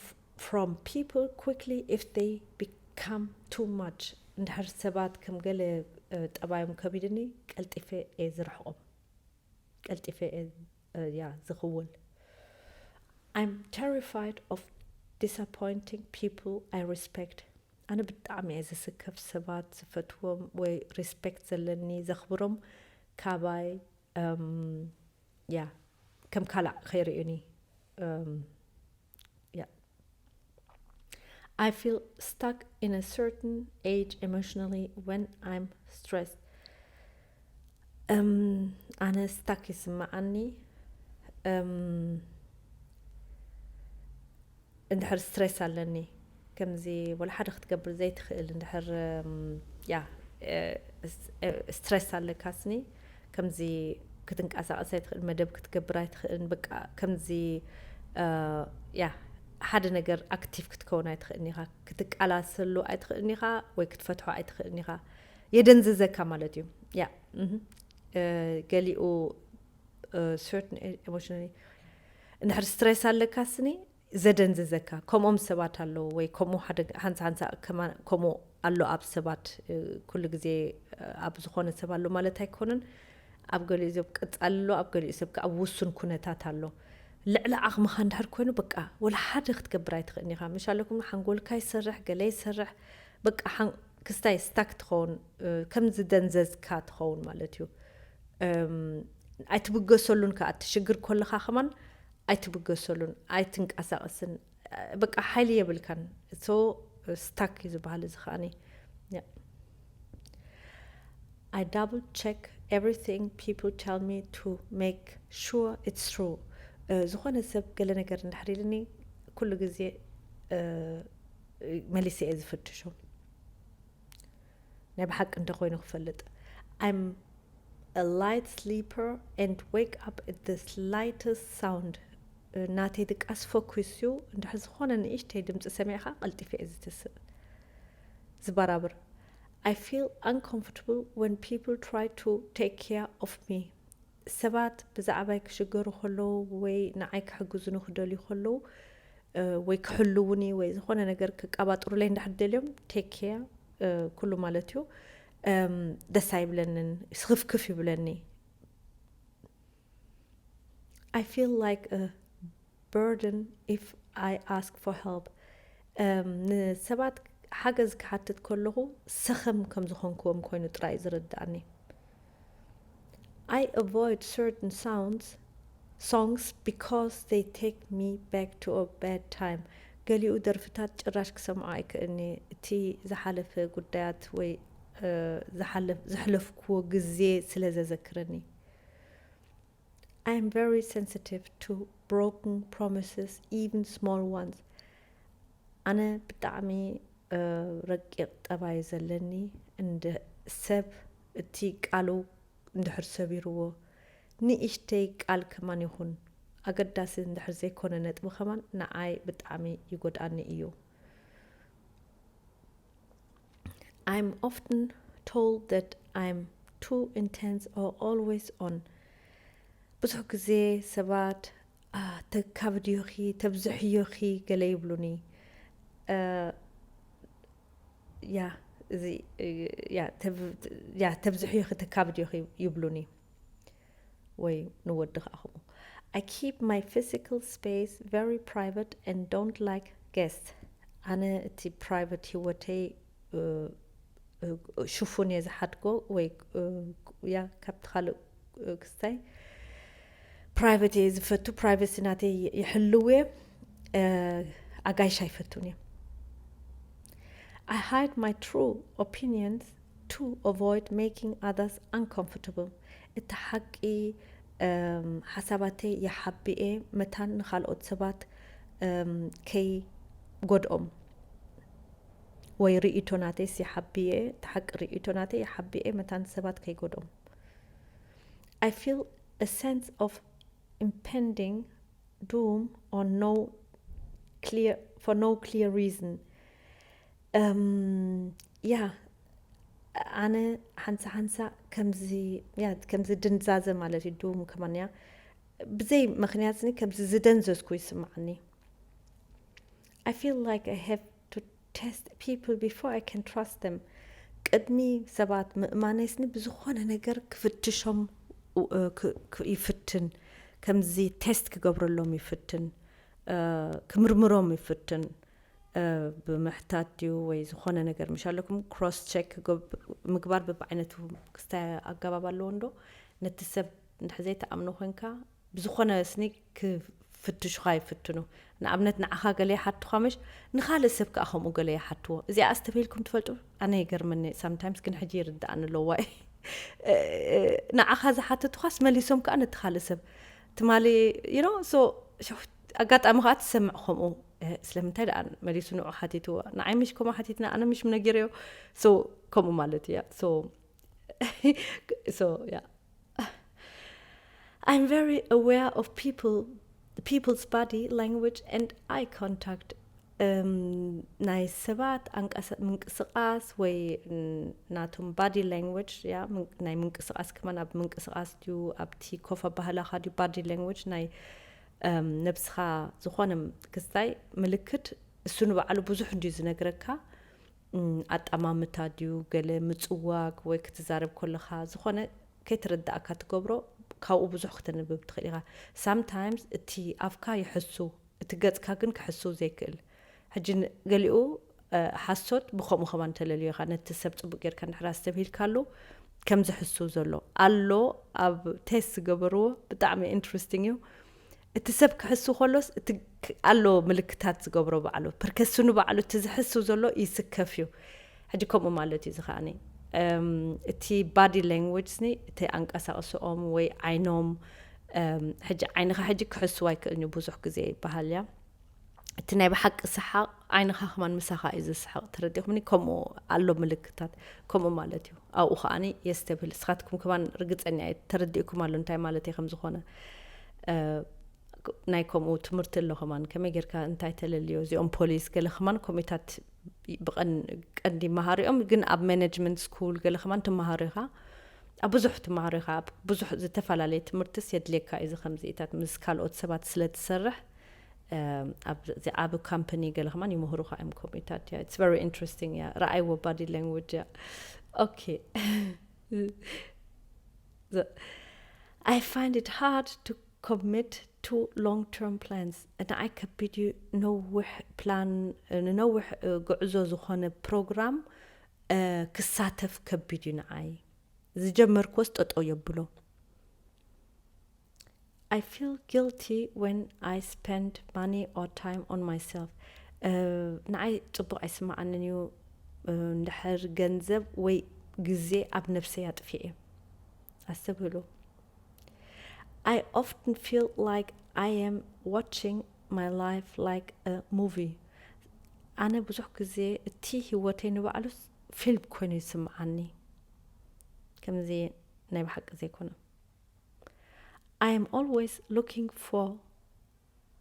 from people quickly if they become too much. እንድሕር ሰባት ከም ገለ ጠባዮም ከቢድኒ ቀልጢፈ እየ ዝርሕቆም። ቀልጢፈ እየ ያ ዝኽውል። I'm terrified of disappointing people I respect. ኣነ ብጣዕሚ እየ ዝስከፍ ሰባት ዝፈትዎም ወይ ሪስፔክት ዘለኒ ዘኽብሮም ካባይ ያ ከም ካላእ ከይርእዩኒ። ያ I feel stuck in a certain age emotionally when I'm stressed. ኣነ ስታክ ይስምዓኒ እንድሕር ስትሬስ ኣለኒ። ከምዚ ወላ ሓደ ክትገብር ዘይትኽእል እንድሕር ያ ስትሬስ ኣለካስኒ፣ ከምዚ ክትንቀሳቐስ ኣይትኽእል፣ መደብ ክትገብር ኣይትኽእልን። በቃ ከምዚ ያ ሓደ ነገር ኣክቲቭ ክትከውን ኣይትኽእልን ኢኻ፣ ክትቃላሰሉ ኣይትኽእልን ኢኻ ወይ ክትፈትሖ ኣይትኽእልን ኢኻ። የደንዝዘካ ማለት እዩ። ያ ገሊኡ ሰርትን ኤሞሽናሊ እንድሕር ስትሬስ ኣለካስኒ ዘደንዝዘካ። ከምኦም ሰባት ኣለዉ ወይ ከምኡ ሓደ ሓንሳ ሓንሳ ከምኡ ኣሎ ኣብ ሰባት። ኩሉ ግዜ ኣብ ዝኾነ ሰብ ኣሎ ማለት ኣይኮነን። ኣብ ገሊኡ ሰብ ቀጻሊ ኣሎ፣ ኣብ ገሊኡ ሰብ ከኣ ውሱን ኩነታት ኣሎ። ልዕሊ ዓቕምኻ እንድሕር ኮይኑ በቃ ወላ ሓደ ክትገብር ኣይትኽእልን ኢኻ። ምሽ ኣለኩም ሓንጎልካ ይሰርሕ፣ ገለ ይሰርሕ፣ በቃ ክስታይ ስታክ ትኸውን፣ ከም ዝደንዘዝካ ትኸውን ማለት እዩ። ኣይትብገሰሉን ከኣ፣ ትሽግር ከለኻ ከማን ኣይትብገሰሉን፣ ኣይትንቀሳቐስን። በቃ ሓይሊ የብልካን። ሶ ስታክ እዩ ዝበሃል እዚ ከኣኒ። I double check everything people tell me to make sure it's true. ዝኾነ ሰብ ገለ ነገር እንድሕር ኢልኒ ኩሉ ግዜ መሊሰ እየ ዝፍትሾ ናይ ብሓቂ እንተኮይኑ ክፈልጥ። I'm a light sleeper and wake up at the slightest sound. ናተይ ድቃስ ፎኩስ እዩ። እንድሕር ዝኾነ ንእሽተይ ድምፂ ሰሚዕካ ቀልጢፈ እየ ዝትስእ ዝበራብር። I feel uncomfortable when people try to take care of me. ሰባት ብዛዕባይ ክሽገሩ ከለዉ ወይ ንዓይ ክሕግዙኒ ክደልዩ ከለዉ ወይ ክሕልዉኒ ወይ ዝኾነ ነገር ክቀባጥሩለይ እንድሕር ደልዮም take care ኩሉ ማለት እዩ ደስ ኣይብለንን፣ ስኽፍክፍ ይብለኒ። I feel like a burden if I ask for help. ንሰባት ሓገዝ ክሓትት ከለኹ ሰኸም ከም ዝኾንክዎም ኮይኑ ጥራይ ዝርዳእኒ። I avoid certain sounds songs because they take me back to a bad time. ገሊኡ ደርፍታት ጭራሽ ክሰምዖ ኣይክእልኒ። እቲ ዝሓለፈ ጉዳያት ወይ ዘሕለፍክዎ ግዜ ስለ ዘዘክረኒ። I am very sensitive to broken promises, even small ones. ኣነ ብጣዕሚ ረቂቕ ጠባይ ዘለኒ እንደ ሰብ እቲ ቃሉ እንድሕር ሰቢርዎ ንእሽተይ ቃል ከማን ይኹን ኣገዳሲ እንድሕር ዘይኮነ ነጥቢ ከማን ንዓይ ብጣዕሚ ይጎድኣኒ እዩ። I'm often told that I'm too intense or always on. ብዙሕ ግዜ ሰባት ተካብድዮኺ ተብዝሕዮኺ ገለ ይብሉኒ። ያ እዚ ያ ተብዝሕዮኺ ተካብድዮኺ ይብሉኒ። ወይ ንወዲ ከዓ ከምኡ። I keep my physical space very private and don't like guests. ኣነ እቲ private ህይወተይ ሽፉን እየ ዝሓድጎ ወይ ያ ካብቲ ካልእ ክስታይ private እየ ዝፈቱ። Privacy ናተይ ይሕልው እየ። ኣጋይሽ ኣይፈቱን እየ። I hide my true opinions to avoid making others uncomfortable. እቲ ሓቂ ሓሳባተይ ይሓብኤ መታን ንኻልኦት ሰባት ከይጎድኦም ወይ ርእይቶ ናተይስ ይሓብኤ እቲ ሓቂ ርእይቶ ናተይ ይሓብኤ መታን ሰባት ከይጎድኦም። I feel a sense of impending doom on no clear for no clear reason. ያ ኣነ ሓንሳ ሓንሳ ከምዚ ያ ከምዚ ድንዛዘ ማለት እዩ። ዱም ከማን ያ ብዘይ ምኽንያት ስኒ ከምዚ ዝደንዘዝኩ ይስምዓኒ። I feel like I have to test people before I can trust them. ቅድሚ ሰባት ምእማነይ ስኒ ብዝኾነ ነገር ክፍትሾም ይፍትን። ከምዚ ቴስት ክገብረሎም ይፍትን፣ ክምርምሮም ይፍትን። ብምሕታት ድዩ ወይ ዝኾነ ነገር ምሽ ኣለኩም ክሮስ ቸክ ምግባር ብብዓይነቱ ክስታይ ኣገባብ ኣለዎ እንዶ ነቲ ሰብ እንድሕር ዘይተኣምኖ ኮንካ ብዝኾነ ስኒ ክፍትሹኻ ይፍትኑ። ንኣብነት ንዓኻ ገለ ይሓቱኻ ምሽ ንኻልእ ሰብ ከዓ ከምኡ ገለ ይሓትዎ። እዚኣ ኣስተብሂልኩም ትፈልጡ? ኣነ ይገርመኒ ሳምታይምስ ግን ሕጂ ይርድኣኒ ኣለዋ። ንዓኻ ዝሓተቱኻስ መሊሶም ከዓ ነቲ ካልእ ሰብ ትማሊ you know so ኣጋጣሚ ከዓ ትሰምዕ ከምኡ ስለምንታይ ደኣ መሊሱ ንዑ ሓቲትዎ ንዓይ ምሽ ከምኡ ሓቲትና ኣነ ምሽ ነጊረዮ so ከምኡ ማለት እያ so so yeah I'm very aware of people people's body language and eye contact ናይ ሰባት ምንቅስቃስ ወይ ናቶም body language ያ ናይ ምንቅስቃስ ከማን ኣብ ምንቅስቃስ ድዩ ኣብቲ ኮፍ ኣባህላኻ ድዩ body language ናይ ነብስኻ ዝኾነ ክስታይ ምልክት እሱ ንባዕሉ ብዙሕ እንድዩ ዝነግረካ ኣጠማምታ ድዩ ገለ ምጽዋግ ወይ ክትዛረብ ከለኻ ዝኾነ ከይተረዳእካ ትገብሮ ካብኡ ብዙሕ ክተንብብ ትኽእል ኢኻ። Sometimes እቲ ኣፍካ ይሕሱ እቲ ገጽካ ግን ክሕሱ ዘይክእል። ሕጂ ገሊኡ ሓሶት ብኸምኡ ከማን ተለልዮ ኢኻ ነቲ ሰብ ጽቡቅ ጌርካ እንድሕር ኣስተብሂልካሉ ከም ዝሕሱ ዘሎ ኣሎ ኣብ ቴስት ዝገበርዎ ብጣዕሚ interesting እዩ። እቲ ሰብ ክሕሱ ከሎስ እቲ ኣሎ ምልክታት ዝገብሮ ባዕሉ ፐርከሱ ንባዕሉ እቲ ዝሕሱ ዘሎ ይስከፍ እዩ። ሕጂ ከምኡ ማለት እዩ ዝኸኣኒ እቲ body language ኒ እቲ ኣንቀሳቕስኦም ወይ ዓይኖም ሕጂ ዓይንኻ ሕጂ ክሕስዋ ኣይክእልን እዩ ብዙሕ ግዜ ይበሃል እያ። እቲ ናይ ብሓቂ ሰሓቕ ዓይንኻ ከማን ምሳኻ እዩ ዝስሕቕ ተረዲኹምኒ ከምኡ ኣሎ ምልክታት ከምኡ ማለት እዩ ኣብኡ ከዓኒ የስተብህል እስኻትኩም ከማን ርግፀኛ እየ ተረዲእኩም ኣሎ እንታይ ማለት እየ ከም ዝኾነ ናይ ከምኡ ትምህርቲ ኣሎ ከማን ከመይ ጌርካ እንታይ ተለልዮ እዚኦም ፖሊስ ገለ ከማን ኮሚታት ብቀንዲ መሃሪኦም ግን ኣብ ማኔጅመንት ስኩል ገለ ከማን ትመሃሩ ኢኻ ኣብ ብዙሕ ትመሃሮ ኢኻ። ኣብ ብዙሕ ዝተፈላለየ ትምህርትስ የድልየካ እዩ። እዚ ከምዚታት ምስ ካልኦት ሰባት ስለ ትሰርሕ ኣብ ዓብ ካምፓኒ ገለ ከማን ይምህሩኻ እዮም ኮሚታት። It's very interesting. Yeah, ረኣይዎ body language. Yeah, okay. I find it hard to commit to long term plans. ንዓይ ከቢድ እዩ። ነዊሕ ፕላን፣ ንነዊሕ ጉዕዞ ዝኾነ ፕሮግራም ክሳተፍ ከቢድ እዩ ንዓይ። ዝጀመርክዎስ ጠጠው የብሎ። I feel guilty when I spend money or time on myself. ንዓይ ጽቡቕ ኣይስምዓንን እዩ እንድሕር ገንዘብ ወይ ግዜ ኣብ ነብሰይ ኣጥፊኤ። ኣስተብህሉ። I often feel like I am watching my life like a movie. ኣነ ብዙሕ ግዜ እቲ ህይወተይ ንባዕሉስ ፊልም ኮይኑ ይስምዓኒ። ከምዚ ናይ ብሓቂ ዘይኮነ። I am always looking for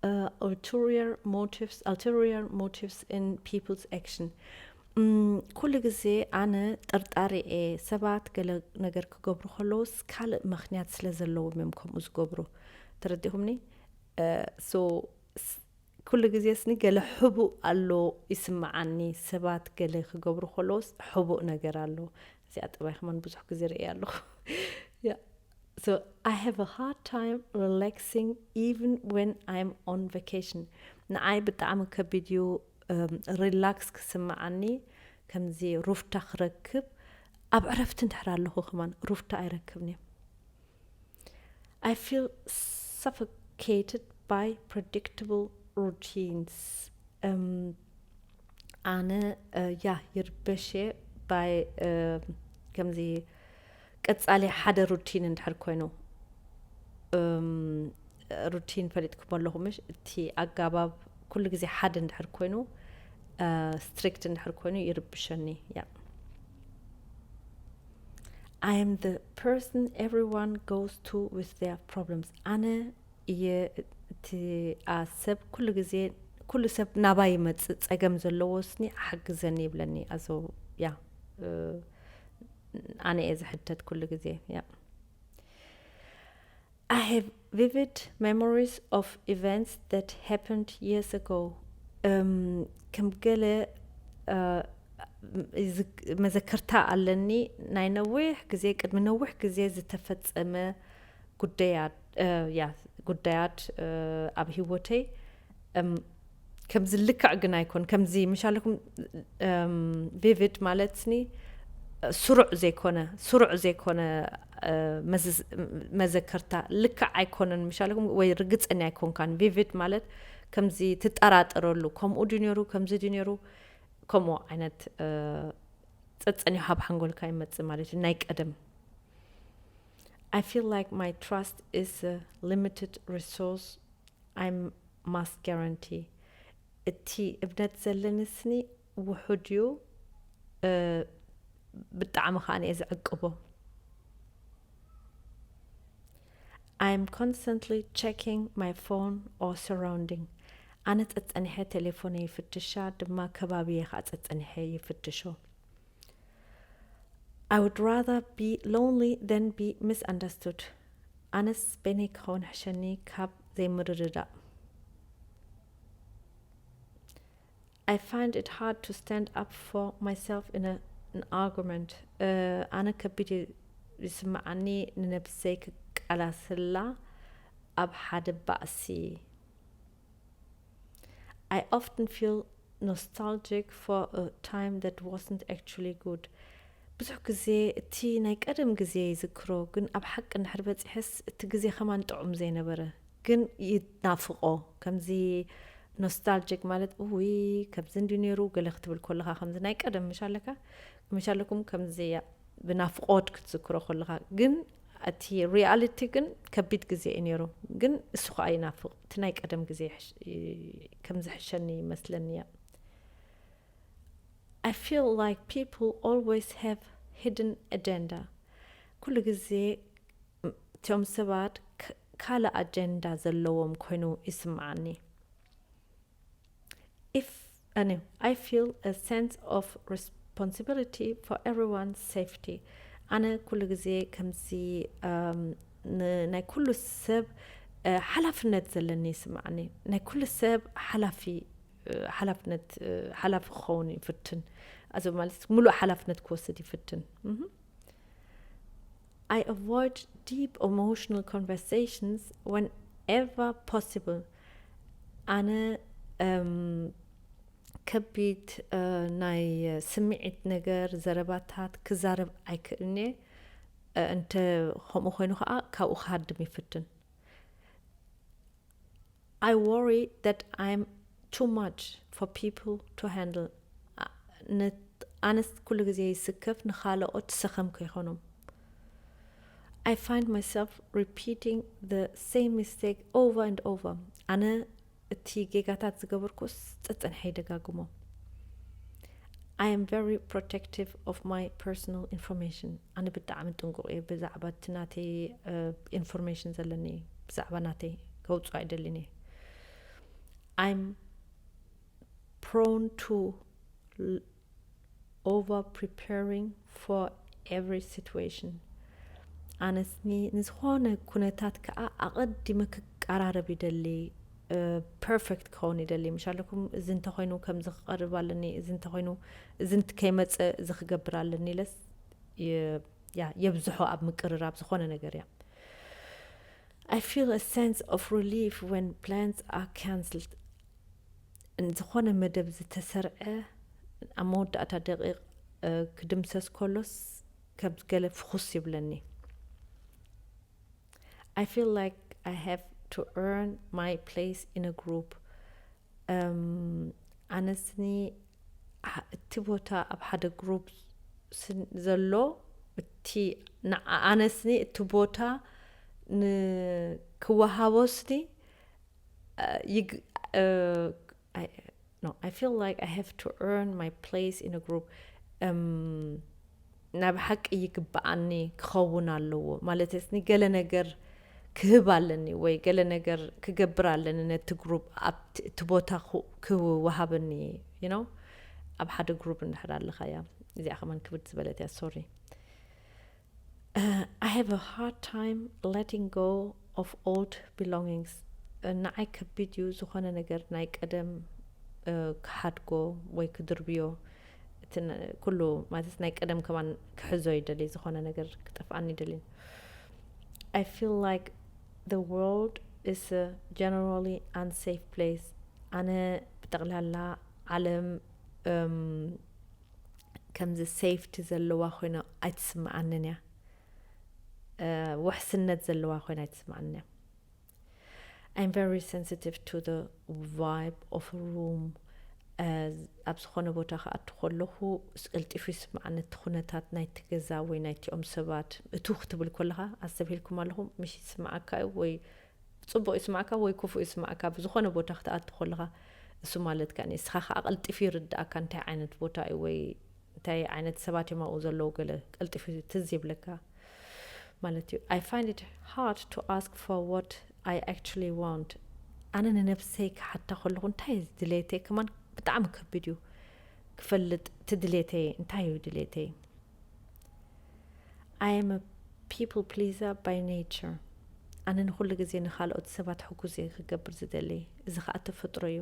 uh, ulterior motives, ulterior motives in people's action. ኩሉ ግዜ ኣነ ጠርጣሪ እየ። ሰባት ገለ ነገር ክገብሩ ከለውስ ካልእ ምኽንያት ስለ ዘለዎም እዮም ከምኡ ዝገብሩ። ተረዲኹምኒ? So ኩሉ ግዜ ስኒ ገለ ሕቡእ ኣሎ ይስምዓኒ። ሰባት ገለ ክገብሩ ከለውስ ሕቡእ ነገር ኣሎ። እዚኣ ጠባይ ከማን ብዙሕ ግዜ ርእየ ኣለኹ። Yeah. So I have a hard time relaxing even when I'm on vacation. ንዓይ ብጣዕሚ ከቢድ እዩ ሪላክስ ክስምዓኒ። ከምዚ ሩፍታ ክረክብ ኣብ ዕረፍቲ እንድሕር ኣለኹ ከማን ሩፍታ ኣይረክብን እየ። I feel suffocated by predictable routines. ኣነ ያ ይርበሽ እየ ባይ ከምዚ ቀጻሊ ሓደ ሩቲን እንድሕር ኮይኑ። ሩቲን ፈሊጥኩም ኣለኹም ምሽ? እቲ ኣጋባብ ኩሉ ግዜ ሓደ እንድሕር ኮይኑ፣ ስትሪክት እንድሕር ኮይኑ ይርብሸኒ። ያ I am the person everyone goes to with their problems. ኣነ እየ እቲ ሰብ ኩሉ ግዜ ኩሉ ሰብ ናባይ ይመጽእ ጸገም ዘለዎ ስኒ ሓግዘኒ ይብለኒ። ኣዞ ያ ኣነ እየ ዝሕተት ኩሉ ግዜ። ያ I have vivid memories of events that happened years ago. ከም ገለ መዘከርታ ኣለኒ። ናይ ነዊሕ ግዜ ቅድሚ ነዊሕ ግዜ ዝተፈጸመ ጉዳያት ያ ጉዳያት ኣብ ህይወተይ ከምዚ ልክዕ ግን ኣይኮን ከምዚ ምሻለኩም ቪቪድ ማለት ስኒ ስሩዕ ዘይኮነ ስሩዕ ዘይኮነ መዘከርታ ልክዕ ኣይኮነን ምሻለኩም ወይ ርግፀኛ ኣይኮንካን። ቪቪድ ማለት ከምዚ ትጠራጠረሉ ከምኡ ድዩ ነይሩ ከምዚ ድዩ ነይሩ ከምኡ ዓይነት ጸጸኒሑ ኣብ ሓንጎልካ ይመጽእ ማለት እዩ። ናይ ቀደም I feel like my trust is a limited resource I must guarantee. እቲ እምነት ዘለኒ ስኒ ውሑድ እዩ፣ ብጣዕሚ ከዓ እየ ዝዕቅቦ። I am constantly checking my phone or surrounding. ኣነ ጸጸኒሐ ቴሌፎነይ ይፍትሻ ድማ ከባቢየ ከዓ ጸጸኒሐ ይፍትሾ። I would rather be lonely than be misunderstood. ኣነስ በይነይ ክኸውን ሕሸኒ ካብ ዘይምርድዳእ። I find it hard to stand up for myself in a, an argument. ኣነ ከቢድ ይስምዓኒ ንነብሰይ ክቃላስላ ኣብ ሓደ ባእሲ። I often feel nostalgic for a time that wasn't actually good. ብዙሕ ግዜ እቲ ናይ ቀደም ግዜ ይዝክሮ፣ ግን ኣብ ሓቂ እንድሕር በፂሐስ እቲ ግዜ ከማን ጥዑም ዘይነበረ ግን ይናፍቆ። ከምዚ ኖስታልጂክ ማለት እውይ ከምዚ እንዲ ነይሩ ገለ ክትብል ከለካ ከምዚ ናይ ቀደም ምሽ ኣለካ ምሽ ኣለኩም ከምዚ ብናፍቆት ክትዝክሮ ከለካ ግን እቲ ሪያሊቲ ግን ከቢድ ግዜ እዩ ነይሩ። ግን እሱ ከዓ ይናፍቅ እቲ ናይ ቀደም ግዜ ከም ዝሕሸኒ ይመስለኒ እያ። I feel like people always have hidden agenda. ኩሉ ግዜ እቶም ሰባት ካልእ ኣጀንዳ ዘለዎም ኮይኑ ይስምዓኒ። If I feel a sense of responsibility for everyone's safety. ኣነ ኩሉ ግዜ ከምዚ ናይ ኩሉ ሰብ ሓላፍነት ዘለኒ ይስምዓኒ። ናይ ኩሉ ሰብ ሓላፊ ሓላፍነት ሓላፊ ክኸውን ይፍትን። ኣዚ ማለት ሙሉእ ሓላፍነት ክወስድ ይፍትን። I avoid deep emotional conversations whenever possible. ኣነ ከቢድ ናይ ስምዒት ነገር ዘረባታት ክዛረብ ኣይክእልንየ። እንተ ከምኡ ኮይኑ ከዓ ካብኡ ክሃድም ይፍትን። I worry that I'm too much for people to handle. ኣነስ ኩሉ ግዜ ይስከፍ ንኻልኦት ሰኸም ከይኾኖም። I find myself repeating the same mistake over and over. ኣነ እቲ ጌጋታት ዝገበርኩስ ጸጸንሐ ይደጋግሞ። I am very protective of my personal information. ኣነ ብጣዕሚ ጥንቁቕ እየ ብዛዕባ እቲ ናተይ ኢንፎርሜሽን ዘለኒ፣ ብዛዕባ ናተይ ከውፅኦ ኣይደልን እየ። I'm prone to over preparing for every situation. ኣነስኒ ንዝኾነ ኩነታት ከዓ ኣቐዲመ ክቀራረብ ይደሊ። ፐርፌክት ክኸውን ይደሊ። ምሻለኩም እዚ እንተኮይኑ ከምዚ ክቐርብ ኣለኒ፣ እዚ እንተኮይኑ እዚ ከይመፀ እዚ ክገብር ኣለኒ ኢለስ የብዝሖ ኣብ ምቅርራብ ዝኾነ ነገር እያ። I feel a sense of relief when plans are cancelled. ዝኾነ መደብ ዝተሰርዐ ኣብ መወዳእታ ደቂቕ ክድምሰስ ከሎስ ከም ገለ ፍኹስ ይብለኒ። I feel like I have to earn my place in a group. ኣነስኒ እቲ ቦታ ኣብ ሓደ ግሩፕ ዘሎ እቲ ኣነስኒ እቲ ቦታ ንክወሃቦስኒ ይግ- I, no, I feel like I have to earn my place in a group. Um, ናብ ሓቂ ይግብኣኒ ክኸውን ኣለዎ ማለት ስኒ ገለ ነገር ክህብ ኣለኒ ወይ ገለ ነገር ክገብር ኣለኒ ነቲ ግሩፕ ኣብቲ ቦታ ክወሃበኒ you know ኣብ ሓደ ግሩፕ እንድሕር ኣለኻ እያ እዚኣ ከማን ክብድ ዝበለት እያ sorry I have a hard time letting go of old belongings. ንዓይ ከቢድ እዩ ዝኾነ ነገር ናይ ቀደም ክሓድጎ ወይ ክድርብዮ እቲ ኩሉ ማለት ናይ ቀደም ከማን ክሕዞ ይደሊ ዝኾነ ነገር ክጠፍኣኒ ይደሊ። I feel like the world is a generally unsafe place. ኣነ ብጠቕላላ ዓለም ከምዚ ሴፍቲ ዘለዋ ኮይና ኣይትስምዓንን እያ። ውሕስነት ዘለዋ ኮይና ኣይትስምዓንን እያ። I'm very sensitive to the vibe of a room. ኣብ ዝኾነ ቦታ ክኣቱ ከለኹ ቀልጢፉ ይስምዓኒ እቲ ኩነታት ናይቲ ገዛ ወይ ናይቲኦም ሰባት። እቱ ክትብል ከለኻ ኣስተብሂልኩም ኣለኹም ምሽ ይስምዓካ እዩ ወይ ጽቡቕ ይስማዕካ ወይ ክፉእ ይስማዕካ ብዝኾነ ቦታ ክትኣቱ ከለኻ እሱ ማለት ከኣ ንስኻ ከኣ ቀልጢፉ ይርድኣካ እንታይ ዓይነት ቦታ እዩ ወይ እንታይ ዓይነት ሰባት እዮም ኣብኡ ዘለዉ ገለ ቀልጢፉ ትዝ ይብለካ ማለት እዩ I find it hard to ask for what I actually want ኣነ ንነብሰይ ክሓታ ከለኹ እንታይ ድሌተይ ከማን ብጣዕሚ ከቢድ እዩ ክፈልጥ እቲ ድሌተይ እንታይ እዩ ድሌተይ I am a people pleaser by nature ኣነ ንኹሉ ግዜ ንኻልኦት ሰባት ሕጉስ እየ ክገብር ዝደሊ እዚ ኸኣ ተፈጥሮ እዩ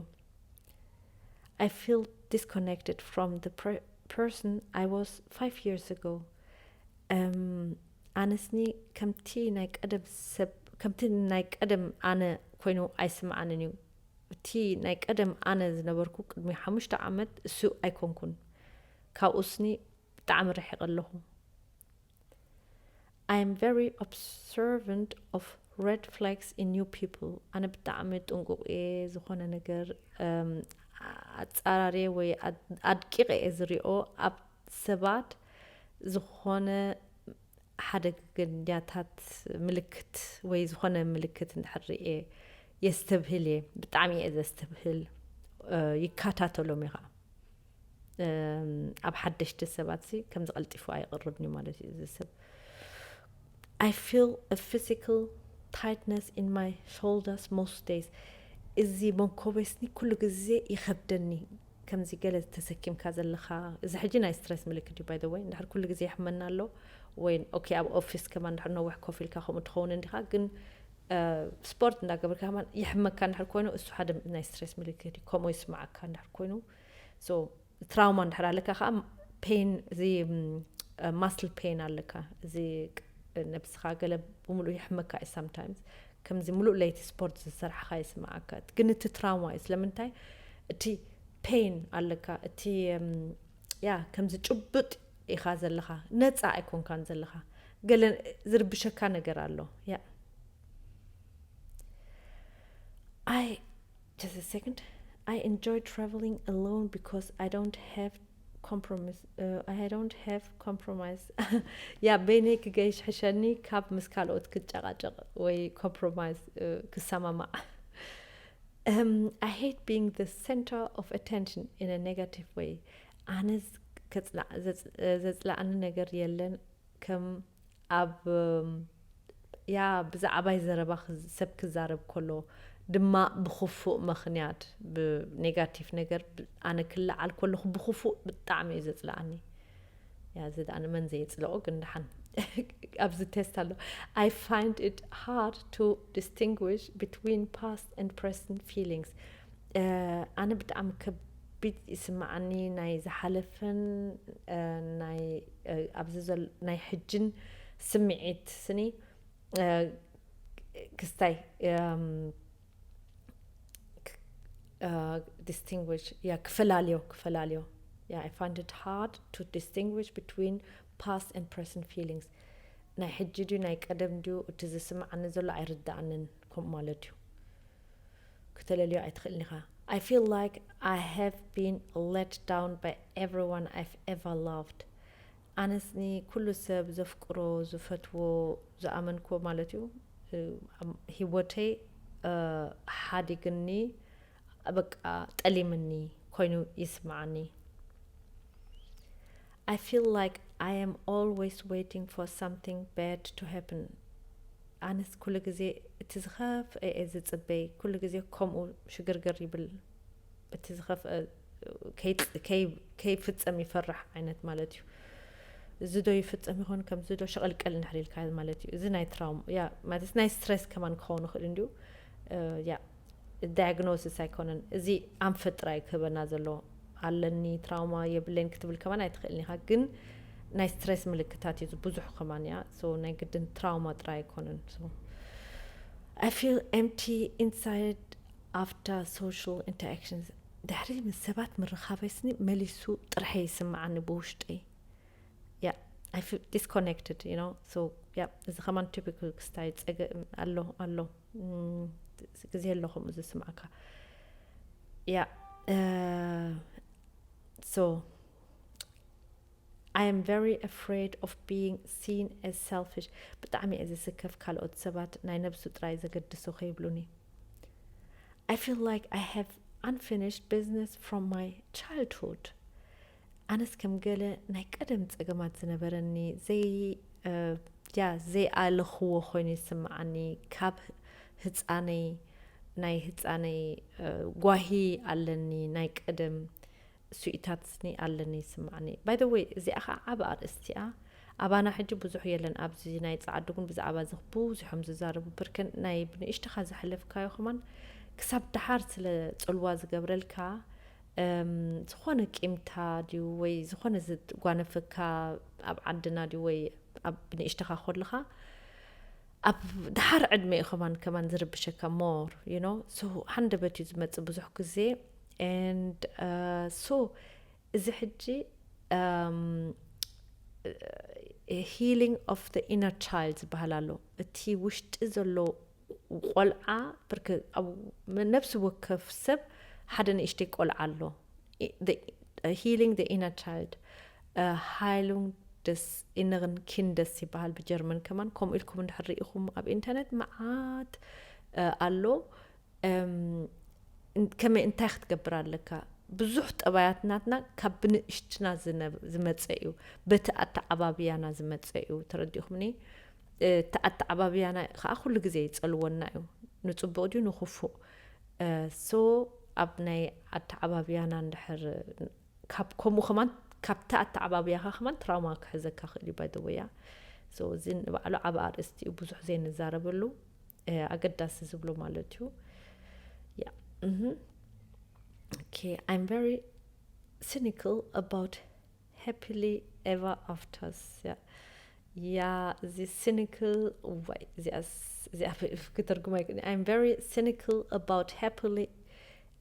I feel disconnected from the person I was five years ago ኣነስኒ ከምቲ ናይ ቀደም ሰብ ከምቲ ናይ ቀደም ኣነ ኮይኑ ኣይስምዓንን እዩ እቲ ናይ ቀደም ኣነ ዝነበርኩ ቅድሚ ሓሙሽተ ዓመት እሱ ኣይኮንኩን ካብኡስኒ ብጣዕሚ ርሒቐ ኣለኹ I am very observant of red flags in new people ኣነ ብጣዕሚ ጥንቁቕ እየ ዝኾነ ነገር ኣጻራርየ ወይ ኣድቂቐ እየ ዝሪኦ ኣብ ሰባት ዝኾነ ሓደገኛታት ምልክት ወይ ዝኾነ ምልክት እንድሕር ርኤ የስተብህል እየ ብጣዕሚ እየ ዘስተብህል ይከታተሎም እየ ከዓ ኣብ ሓደሽቲ ሰባት ሲ ከምዚ ቀልጢፉ ኣይቕርብን እዩ ማለት እዩ እዚ ሰብ I feel a physical tightness in my shoulders most days እዚ መንኮበስኒ ኩሉ ግዜ ይኸብደኒ ከምዚ ገለ ተሰኪምካ ዘለኻ እዚ ሕጂ ናይ ስትረስ ምልክት እዩ by the way እንድሕር ኩሉ ግዜ ይሕመና ኣሎ ወይ okay ኣብ office ከማን ድሕር ነዊሕ ኮፍ ኢልካ ከምኡ ትኸውን እንዲኻ ግን ስፖርት እንዳገበርካ ከማን ይሕመካ እንድሕር ኮይኑ እሱ ሓደ ናይ stress ምልክት እዩ። ከምኡ ይስማዓካ እንድሕር ኮይኑ so trauma እንድሕር ኣለካ ከዓ pain እዚ muscle pain ኣለካ እዚ ነብስኻ ገለ ብምሉእ ይሕመካ እዩ sometimes ከምዚ ምሉእ ለይቲ ስፖርት ዝሰርሕኻ ይስማዓካ ግን እቲ trauma እዩ ስለምንታይ እቲ pain ኣለካ እቲ ያ ከምዚ ጭቡጥ ኢኻ ዘለኻ ነፃ ኣይኮንካን ዘለኻ ገለ ዝርብሸካ ነገር ኣሎ ያ I just a second I enjoy traveling alone because I don't have compromise uh, I don't have compromise ያ በይነይ ክገይሽ ሕሸኒ ካብ ምስ ካልኦት ክጨቃጨቅ ወይ compromise ክሰማማዕ Um, I hate being the center of attention in a negative way. ኣነ ዘጽላኣኒ ነገር የለን ከም ኣብ ያ ብዛዕባይ ዘረባ ሰብ ክዛረብ ከሎ ድማ ብክፉእ ምክንያት ብኔጋቲቭ ነገር ኣነ ክለዓል ከለኹ ብክፉእ ብጣዕሚ እዩ ዘፅለኣኒ ያ እዚ ደኣ ንመን ዘየፅልኦ ግን ደሓን ኣብዚ ቴስት ኣሎ I find it hard to distinguish between past and present feelings ኣነ ብጣዕሚ ከቢድ ይስምዓኒ ናይ ዝሓለፈን ናይ ኣብዚ ናይ ሕጅን ስምዒት ስኒ ክስታይ distinguish ያ ክፈላልዮ ክፈላልዮ yeah I find it hard to distinguish between past and present feelings ናይ ሕጂ ድዩ ናይ ቀደም ድዩ እቲ ዝስምዓኒ ዘሎ ኣይርዳኣንን ከምኡ ማለት እዩ ክተለልዮ ኣይትኽእልን ኢኻ I feel like I have been let down by everyone I've ever loved ኣነስ ንኩሉ ሰብ ዘፍቅሮ ዝፈትዎ ዝኣመንክዎ ማለት እዩ ህይወተይ ሓዲግኒ በቃ ጠሊምኒ ኮይኑ ይስምዓኒ I feel like I am always waiting for something bad to happen ኣነስ ኩሉ ግዜ እቲ ዝኸፍአ እየ ዝፅበይ ኩሉ ግዜ ከምኡ ሽግርግር ይብል እቲ ዝኸፍአ ከይፍፀም ይፈርሕ ዓይነት ማለት እዩ እዚ ዶ ይፍፀም ይኾን ከምዚ ዶ ሸቐልቀል እንድሕር ኢልካ ማለት እዩ እዚ ናይ ትራውማ ያ ማለት ናይ ስትሬስ ከማን ክኸውን ይኽእል እንዲዩ ያ ዳያግኖሲስ ኣይኮነን እዚ ኣንፈት ጥራይ ክህበና ዘሎ ኣለኒ ትራውማ የብለይን ክትብል ከማን ኣይትኽእልን ኢኻ ግን ናይ ስትሬስ ምልክታት እዩ ብዙሕ ከማን እያ ናይ ግድን ትራውማ ጥራይ ኣይኮነን I feel empty inside after social interactions ድሕሪ ምስ ሰባት ምርኻበይ ስኒ መሊሱ ጥርሐ ይስምዓኒ ብውሽጠይ yeah I feel disconnected you know so yeah እዚ ከማን typical ክስታይ ፀገ ኣሎ ኣሎ ግዜ ኣሎ ከምኡ ዝስምዓካ yeah so I am very afraid of being seen as selfish ብጣዕሚ እየ ዝስከፍ ካልኦት ሰባት ናይ ነብሱ ጥራይ ዘገድሶ ከይብሉኒ I feel like I have unfinished business from my childhood ኣነስ ከም ገለ ናይ ቀደም ጸገማት ዝነበረኒ ዘይ ያ ዘይኣለኽዎ ኮይኑ ይስምዓኒ ካብ ህጻነይ ናይ ህጻነይ ጓሂ ኣለኒ ናይ ቀደም ስኢታት ስኒ ኣለኒ ይስምዓኒ by the way እዚኣ ከዓ ዓብ ኣርእስቲ እያ ኣባና ሕጂ ብዙሕ የለን ኣብዚ ናይ ጸዓዱ ግን ብዛዕባ እዚ ብዙሖም ዝዛረቡ ብርከን ናይ ብንእሽትኻ ዝሓለፍካዮ ከማን ክሳብ ደሓር ስለ ጽልዋ ዝገብረልካ ዝኾነ ቂምታ ድዩ ወይ ዝኾነ ዝጓነፈካ ኣብ ዓድና ድዩ ወይ ኣብ ንእሽተኻ ኮለኻ ኣብ ድሓር ዕድመ እዩ ከማን ከማን ዝርብሸካ more you know so ሃንደበት እዩ ዝመፅእ ብዙሕ ግዜ and so እዚ ሕጂ healing of the inner child ዝበሃል ኣሎ እቲ ውሽጢ ዘሎ ቆልዓ ብርክ ነብሲ ወከፍ ሰብ ሓደ ንእሽተይ ቆልዓ ኣሎ healing the inner child heilung des inneren Kindes ይበሃል ብጀርመን ከማን ከምኡ ኢልኩም እንድሕር ርኢኹም ኣብ ኢንተርነት መዓት ኣሎ ከመይ እንታይ ክትገብር ኣለካ ብዙሕ ጠባያት ናትና ካብ ብንእሽትና ዝመፀ እዩ በቲ ኣተዓባብያና ዝመፀ እዩ ተረዲኹምኒ እቲ ኣተዓባብያና ከዓ ኩሉ ግዜ ይፀልወና እዩ ንፅቡቅ ድዩ ንክፉእ so ኣብ ናይ ኣተዓባብያና እንድሕር ካብ ከምኡ ከማን ካብቲ ኣተዓባብያኻ ከማን ትራውማ ክሕዘካ ክእል እዩ by the way So እዚ ንባዕሉ ዓብ ኣርእስቲ እዩ፣ ብዙሕ ዘይንዛረበሉ፣ እ፣ ኣገዳሲ ዝብሎ ማለት እዩ። Yeah. Mhm. Okay, I'm very cynical about happily ever afters. Yeah. Yeah, እዚ cynical፣ ዋይ፣ እዚኣስ-፣ እዚኣ ብ-፣ ክትርጉም ኣይክእልን። I'm very cynical about happily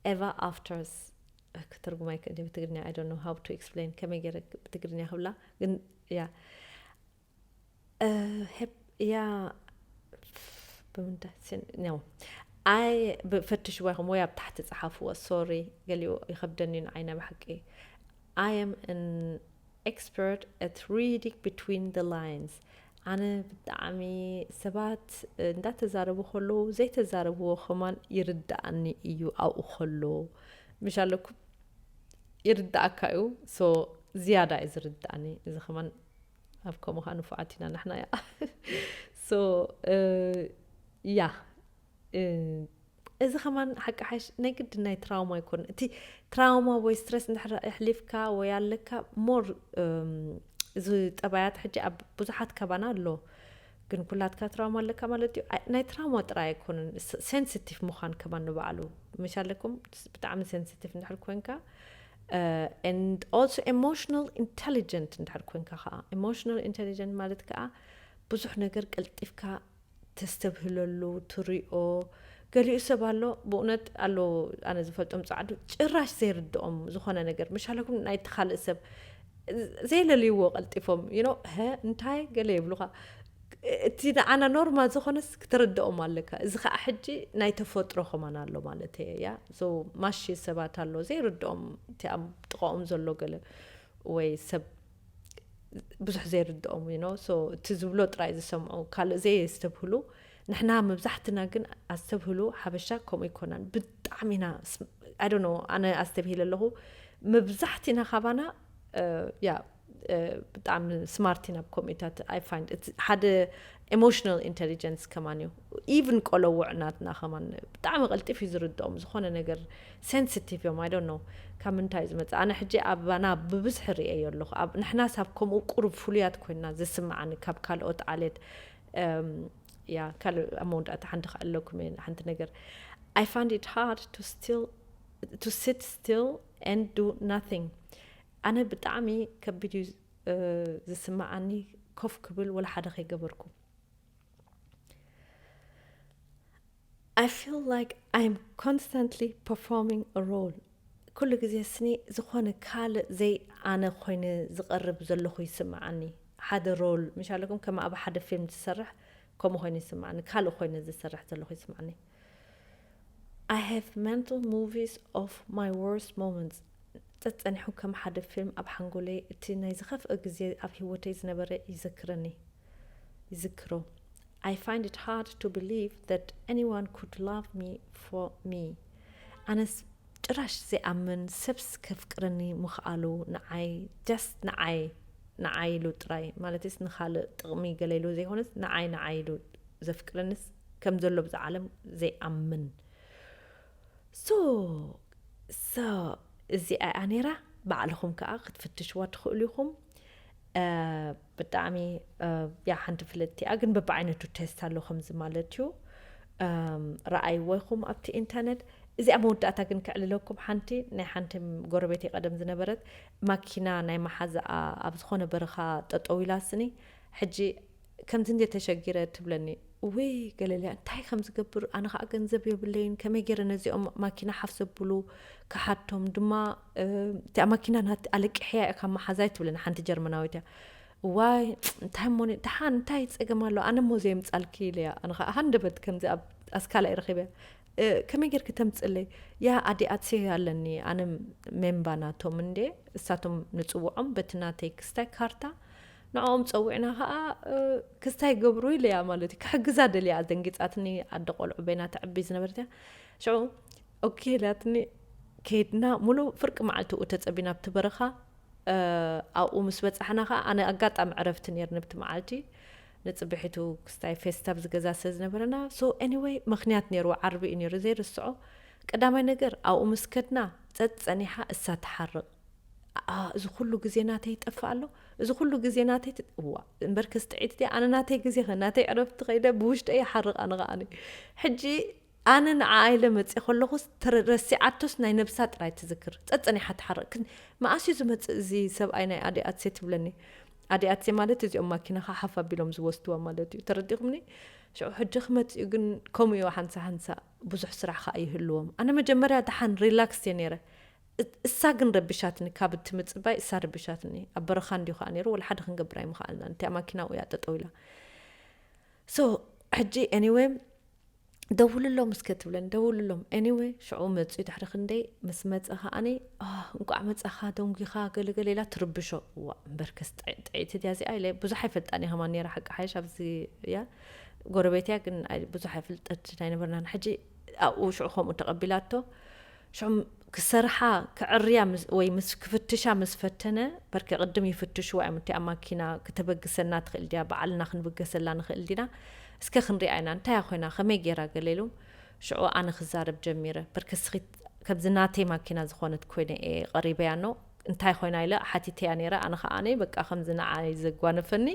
ever afters. ክትርጉም ኣይክእልን ብትግርኛ። I don't know how to explain። ከመይ ገይረ ብትግርኛ ክብላ? ግን፣ yeah. እ፣ ሄፕ-፣ ያ፣ ብምንታይ ስን-፣ ኖ። ኣይ፣ ብ-፣ ፈትሽዋ ኢኹም ወይ ኣብ ታሕቲ ጸሓፍዎ። ሶሪ፣ ገሊኡ ይኸብደኒ ንዓይ ናይ ብሓቂ። I am an expert at reading between the lines. ኣነ ብጣዕሚ ሰባት እንዳተዛረቡ ከለዉ ዘይተዛረብዎ ከማን ይርድኣኒ እዩ ኣብኡ ከሎ። ምሽ ኣለኩም? ይርድኣካ እዩ። So ዝያዳ እዩ ዝርድኣኒ። እዚ ከማን ኣብ ከምኡ ኸዓ ንፉዓት ኢና ንሕና እያ። So፣ እ፣ ያ፣ እ፣ እዚ ኸማን ሓቂ ሓሽ ናይ ግድን ናይ ትራውማ ኣይኮን። እቲ ትራውማ ወይ ስትረስ እንድሕር ኣሕሊፍካ ወይ ኣለካ፣ ሞር፣ እም፣ እዚ ጠባያት ሕጂ ኣብ ብዙሓት ካባና ኣሎ። ግን ኩላትካ ትራውማ ኣለካ ማለት እዩ? ኣይ፣ ናይ ትራውማ ጥራይ ኣይኮንን። ስ-፣ ሴንሲቲቭ ምዃን ከማን ንባዕሉ። ምሽ ኣለኩም? ብጣዕሚ ሴንሲቲቭ እንድሕር ኮንካ፣ እ፣ and also emotional intelligent እንድሕር ኮንካ ኸዓ። Emotional intelligent ማለት ከኣ ብዙሕ ነገር ቀልጢፍካ ተስተብህለሉ፣ ትሪኦ። ገሊኡ ሰብ ኣሎ፣ ብእውነት ኣሎ፣ ኣነ ዝፈልጦም ጸዓዱ ጭራሽ ዘይርድኦም ዝኾነ ነገር። ምሽ ኣለኩም ናይቲ ካልእ ሰብ ዘይለልይዎ ቀልጢፎም፣ you know፣ "ሀ፣ እንታይ?" ገለ ይብሉኻ። እቲ ንዓና ኖርማል ዝኾነስ ክትርድኦም ኣለካ። እዚ ኸዓ ሕጂ ናይ ተፈጥሮ ከማን ኣሎ ማለት እየ፣ ያ። So ማሺ ሰባት ኣሎ ዘይርድኦም፣ እቲ ኣብ ጥቓኦም ዘሎ ገለ ወይ ሰብ ብዙሕ ዘይርድኦም፣ you know። So እቲ ዝብሎ ጥራይ ዝሰምዑ፣ ካልእ ዘየስተብህሉ። ንሕና መብዛሕትና ግን ኣስተብህሉ፣ ሓበሻ ከምኡ ኣይኮናን። ብጣዕሚ ኢና ስ-፣ I don't know፣ ኣነ ኣስተብሂለ ኣለኹ። መብዛሕትና ካባና፣ እ፣ ያ፣ እ፣ ብጣዕሚ ስማርት ኢና ኣብ ከምኡታት። I find እቲ ሓደ ኤሞሽናል ኢንተሊጀንስ ከማን እዩ። ኢቭን ቆለውዕ ናትና ከማን ብጣዕሚ ቀልጢፍ እዩ ዝርድኦም። ዝኾነ ነገር ሴንሲቲቭ እዮም። I don't know ካብ ምንታይ እዩ ዝመጽእ። ኣነ ሕጂ ኣባና ብብዝሒ ርእየዮ ኣለኹ። ኣብ፣ ንሕናስ ኣብ ከምኡ ቁሩብ ፍሉያት ኮይንና ዝስምዓኒ ካብ ካልኦት ዓሌት። እም፣ ያ፣ ካልእ ኣብ መወዳእታ ሓንቲ ክዕለኩም እየ፣ ሓንቲ ነገር። I find it hard to still, to sit still and do nothing. ኣነ ብጣዕሚ ከቢድ እዩ፣ እ፣ ዝስምዓኒ ኮፍ ክብል ወላ ሓደ ከይገበርኩ። I feel like I'm constantly performing a role. ኩሉ ግዜ ስኒ ዝኾነ ካልእ ዘይ ኣነ ኮይነ ዝቐርብ ዘለኹ ይስምዓኒ። ሓደ ሮል፣ ምሽ ኣለኩም፣ ከም ኣብ ሓደ ፊልም ዝሰርሕ ከምኡ ኮይኑ ይስምዓኒ። ካልእ ኮይነ ዝሰርሕ ዘለኹ ይስምዓኒ። I have mental movies of my worst moments. ጸጸኒሑ ከም ሓደ ፊልም ኣብ ሓንጎለይ እቲ ናይ ዝኸፍአ ግዜ ኣብ ህይወተይ ዝነበረ ይዘክረኒ። ይዝክሮ። I find it hard to believe that anyone could love me for me. ኣነስ ጭራሽ ዘይኣምን ሰብስ ከፍቅረኒ ምኽኣሉ ንዓይ፣ just ንዓይ፣ ንዓይ ኢሉ ጥራይ፣ ማለትስ ንኻልእ ጥቕሚ ገለ ኢሉ ዘይኮነስ ንዓይ፣ ንዓይ ኢሉ ዘፍቅረንስ ከም ዘሎ ብዛ ዓለም ዘይኣምን። So፣ so እዚኣ እያ ነይራ። ባዕልኹም ከኣ ክትፍትሽዋ ትኽእሉ ኢኹም። እ፣ ብጣዕሚ፣ እ፣ ያ ሓንቲ ፍልጥቲ እያ፣ ግን በብዓይነቱ ቴስት ኣሎ ከምዚ ማለት እዩ። እም፣ ረኣይዎ ኢኹም ኣብቲ ኢንተርነት። እዚኣ መወዳእታ ግን ክዕልለኩም ሓንቲ ናይ ሓንቲ ጎረቤተይ ቀደም ዝነበረት ማኪና ናይ መሓዛኣ ኣብ ዝኾነ በረኻ ጠጠው ኢላ ስኒ። ሕጂ ከምዚ እንዴ ተሸጊረ ትብለኒ። ውይ ገለልያ እንታይ ከም ዝገብር ኣነ ኸዓ ገንዘብ የብለይን፣ ከመይ ገይረ ነዚኦም ማኪና ሓፍ ዘብሉ ክሓቶም ድማ፣ እ፣ እቲኣ ማኪና ናት ኣለቂሕያ እያ ካብ መሓዛይ ትብለኒ ሓንቲ ጀርመናዊት እያ። ዋይ እንታይ እሞ ኒ-፣ ደሓን እንታይ ጸገም ኣሎ ኣነ እሞ ዘየምጻልኪ ኢለያ። ኣነ ኸዓ ሃንደበት ከምዚ ኣብ ኣስካላ እየ ረኺበያ። እ፣ ከመይ ጌርኪ ተምጽለይ? ያ ኣዲኣትሲ ኣለኒ ኣነ ሜምባ ናቶም እንዴ እሳቶም ንጽውዖም በቲ ናተይ ክስታይ ካርታ ንዕኦም ጸዊዕና ኸዓ፣ እ፣ ክስታይ ገብሩ ኢለያ ማለት እዩ። ክሕግዛ ደልያ ደንጊጻትኒ ኣደ ቆልዑ በይና ተዕቢ ዝነበረት እያ። ሽዑ ኦኬ ኢላትኒ ከይድና ሙሉእ ፍርቂ መዓልቲ ኡ ተጸቢና ኣብቲ በረኻ። እ፣ ኣብኡ ምስ በጻሕና ኸዓ ኣነ ኣጋጣሚ ዕረፍቲ ነይርኒ ኣብቲ መዓልቲ። ንጽብሒቱ ክስታይ ፌስታ ኣብ ዝገዛ ስለ ዝነበረና። So anyway ምኽንያት ነይርዎ፣ ዓርቢ እዩ ነይሩ ዘይርስዖ። ቀዳማይ ነገር ኣብኡ ምስ ከድና ጸጥ ጸኒሓ እሳ ትሓርቕ። እዚ ኩሉ ግዜ ናተይ ይጠፍእ ኣሎ፣ እዚ ኩሉ ግዜ ናተይ እዋ እምበርከስ ጥዒት ዲ ኣነ ናተይ ግዜ ኸ ናተይ ዕረፍቲ ኸይደ ብውሽጠ ይሓርቕ ኣነ ኸኣኒ ሕጂ ኣነ ንዓ ኢለ መፅእ ከለኹስ ረሲዓቶስ ናይ ነብሳ ጥራይ ትዝክር ጸጸኒሓ ትሓርቕ ክን መኣስዩ ዝመፅእ እዚ ሰብኣይ ናይ ኣዲኣትሴ ትብለኒ ኣዲኣትሴ ማለት እዚኦም ማኪናኻ ሓፍ ኣቢሎም ዝወስድዋ ማለት እዩ ተረዲኹምኒ ሽዑ ሕጂ ክመፅኡ ግን ከምኡ እዩ ሓንሳ ሓንሳ ብዙሕ ስራሕ ከዓ ይህልዎም ኣነ መጀመርያ ደሓን ሪላክስ እየ ነይረ እሳ ግን ረቢሻትኒ ካብ እቲ ምፅባይ እሳ ረቢሻትኒ ኣብ በረኻ እንዲዩ ከዓ ነይሩ ወላ ሓደ ክንገብር ኣይምኸኣልና ነቲኣ ማኪና እያ ጠጠው ኢላ so ሕጂ anyway ደውልሎም እስከ ትብለኒ ደውልሎም anyway ሽዑ መፅኡ ድሕሪ ክንደይ ምስ መፀ ከዓኒ እንቋዕ መፀኻ ደንጒኻ ገለገለ ኢላ ትርብሾ ዋ እምበርከስ ጥዒቲ ድያ እዚኣ ኢለ ብዙሕ ኣይፈልጣን እየ ከማን ነይራ ሓቂ ሓይሽ ኣብዚ እያ ጎረቤት እያ ግን ብዙሕ ኣይፍልጠት ኣይነበርናን ሕጂ ኣብኡ ሽዑ ከምኡ ተቐቢላቶ ሽዑ ክሰርሓ ክዕርያ ወይ ምስ ክፍትሻ ምስ ፈተነ በርከ ቅድም ይፍትሽዋ እዮም እቲኣ ማኪና ክተበግሰና ትኽእል ድያ በዓልና ክንብገሰላ ንኽእል ዲና እስከ ክንሪኣ ኢና እንታይ ኮይና ከመይ ገይራ ገለ ኢሉ ሽዑ ኣነ ክዛረብ ጀሚረ በርከ ስኺት ከምዚ ናተይ ማኪና ዝኾነት ኮይነ እየ ቀሪበያ ኖ እንታይ ኮይና ኢለ ሓቲተያ ነይረ ኣነ ከዓነይ በቃ ከምዚ ንዓይ ዘጓነፈኒ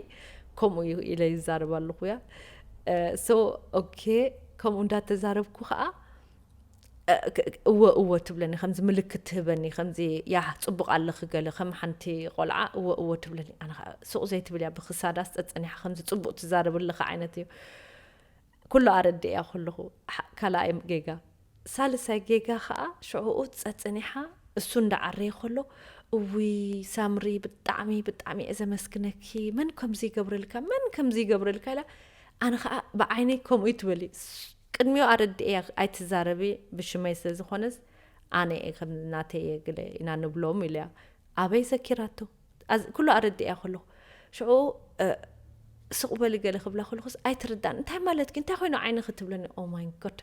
ከምኡ እዩ ኢለ ይዛረብ ኣለኹ ያ so okay ከምኡ እንዳተዛረብኩ ከዓ እወ እወ ትብለኒ ከምዚ ምልክት ትህበኒ ከምዚ ያ ፅቡቅ ኣለኺ ገለ ከም ሓንቲ ቆልዓ እወ እወ ትብለኒ ኣነ ከዓ ሱቅ ዘይትብል እያ ብክሳዳስ ፀፀኒሓ ከምዚ ፅቡቅ ትዛረብ ኣለኻ ዓይነት እዩ ኩሉ ኣረድእያ ከለኹ ካልኣይ ጌጋ ሳልሳይ ጌጋ ከዓ ሽዕኡ ፀፀኒሓ እሱ እንዳዓረየ ከሎ እውይ ሳምሪ ብጣዕሚ ብጣዕሚ እየ ዘመስግነኪ መን ከምዚ ይገብረልካ መን ከምዚ ይገብረልካ ኢላ ኣነ ከዓ ብዓይነይ ከምኡ ትበሊ ቅድሚኡ ኣረድእያ ኣይትዛረቢ ብሽመይ ስለ ዝኾነስ ኣነ እየ ከም ናተየ ግለ ኢና ንብሎም ኢለያ ኣበይ ዘኪራቶ ኩሉ ኣረድእያ ከለኹ ሽዑ ስቕ በሊ ገለ ክብላ ከለኹስ ኣይትርዳን እንታይ ማለት ግን እንታይ ኮይኑ ዓይኒ ክትብለኒ ኦማይ ጎድ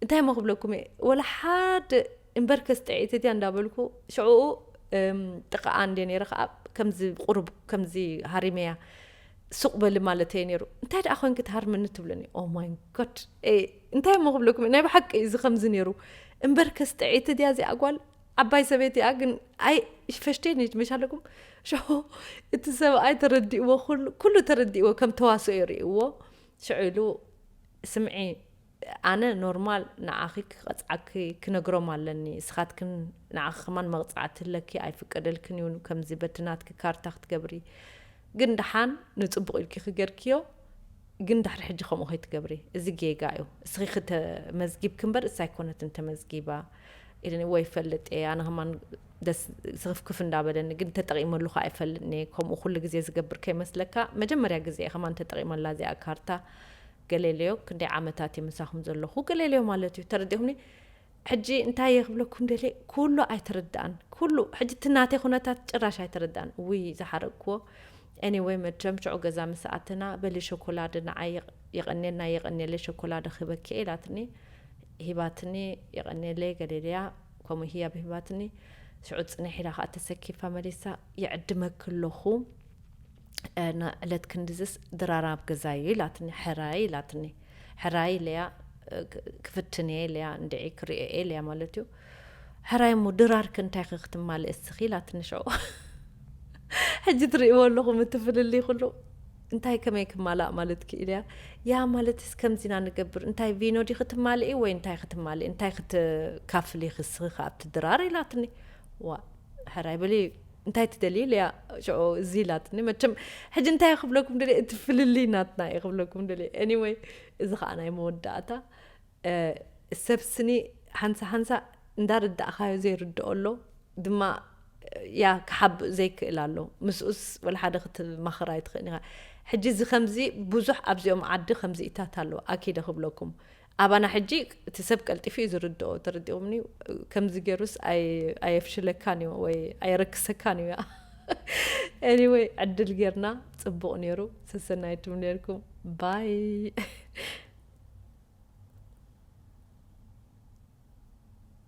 እንታይ ሞ ክብለኩም እየ ወላ ሓደ እምበርከስ ጥዒት እትያ እንዳበልኩ ሽዕኡ ጥቃኣ እንደ ነይረ ከዓ ከምዚ ቁሩብ ከምዚ ሃሪመያ ሱቕ በሊ ማለት እየ ነይሩ እንታይ ደኣ ኮንኪ ትሃርምኒ ትብለኒ ኦማይ ጎድ እንታይ እሞ ክብለኩም ናይ ብሓቂ እዚ ከምዚ ነይሩ እምበርከስ ጥዒት እድያ እዚኣ ጓል ዓባይ ሰበይቲ እያ ግን ኣይ ፈሽቴን መሽ ኣለኩም ሽዑ እቲ ሰብኣይ ተረዲእዎ ኩሉ ተረዲእዎ ከም ተዋስኦ ይርእይዎ ሽዑ ኢሉ ስምዒ ኣነ ኖርማል ንዓኺ ክቐፅዓኪ ክነግሮም ኣለኒ እስኻትክን ንዓኺ ከማን መቕፃዕቲ ኣለኪ ኣይፍቀደልክን እዩ ከምዚ በቲ ናትኪ ካርታ ክትገብሪ ግን ደሓን ንፅቡቕ ኢልኪ ክገርክዮ ግን ድሕሪ ሕጂ ከምኡ ከይትገብሪ እዚ ጌጋ እዩ እስኺ ክተመዝጊብኪ እምበር እሳ ኣይኮነትን ተመዝጊባ ኢለኒ ወይ ፈልጥ እየ ኣነ ከማን ደስ ስኽፍክፍ እንዳበለኒ ግን ተጠቂመሉ ከዓ ኣይፈልጥን እየ ከምኡ ኩሉ ግዜ ዝገብር ከይመስለካ መጀመርያ ግዜ እየ ከማን ተጠቂመላ እዚኣ ካርታ ገሌለዮ ክንደይ ዓመታት እየ ምሳኹም ዘለኹ ገሌለዮ ማለት እዩ ተረዲኹምኒ ሕጂ እንታይ እየ ክብለኩም ደልየ ኩሉ ኣይተረዳእን ኩሉ ሕጂ እቲ ናተይ ኩነታት ጭራሽ ኣይተረዳእን ውይ ዝሓረቅክዎ anyway መቸም ሽዑ ገዛ ምስ ኣተና በሊ ሸኮላደ ንዓይ የቐኔልና የቐኔለ ሸኮላደ ክህበኪ እየ ኢላትኒ ሂባትኒ የቐኔለ ገሌለያ ከምኡ ህያብ ሂባትኒ ሽዑ ፅንሕ ኢላ ከዓ ተሰኪፋ መሊሳ ይዕድመኪ ኣለኹ ዕለት ክንድዝስ ድራር ኣብ ገዛ እዩ ኢላትኒ ሕራይ ኢላትኒ ሕራይ ኢለያ ክፍትን እየ ኢለያ እንድዒ ክሪኦ እየ ኢለያ ማለት እዩ ሕራይ እሞ ድራርኪ እንታይ ኸ ክትማልእ እስኺ ኢላትኒ ሽዑ ሕጂ ትርእይዎ ኣለኹም እቲ ፍልልይ ኩሉ እንታይ ከመይ ክማላእ ማለት ክኢልያ ያ ማለትስ ከምዚና ንገብር እንታይ ቪኖ ዲ ክትማልኢ ወይ እንታይ ክትማልኢ እንታይ ክትካፍሊ ክስኺ ኣብቲ ድራር ኢላትኒ ዋ ሕራይ በሊ እንታይ ትደልዪ ኢለያ ሽዑ እዚ ኢላትኒ መቸም ሕጂ እንታይ ክብለኩም ደልየ እቲ ፍልልይ ናትና እየ ክብለኩም ደልየ anyway እዚ ከዓ ናይ መወዳእታ ሰብ ስኒ ሓንሳ ሓንሳ እንዳረዳእኻዮ ዘይርድኦ ኣሎ ድማ ያ ክሓብእ ዘይክእል ኣሎ ምስኡስ ወላ ሓደ ክትማኽር ኣይትኽእል ኢኻ ሕጂ እዚ ከምዚ ብዙሕ ኣብዚኦም ዓዲ ከምዚ ኢታት ኣሎ ኣኪደ ክብለኩም ኣባና ሕጂ እቲ ሰብ ቀልጢፉ እዩ ዝርድኦ ተረዲኦምኒ ከምዚ ገይሩስ ኣየፍሽለካን እዩ ወይ ኣየረክሰካን እዩ anyway ዕድል ጌርና ፅቡቕ ነይሩ ሰሰናይቱም ነርኩም ባይ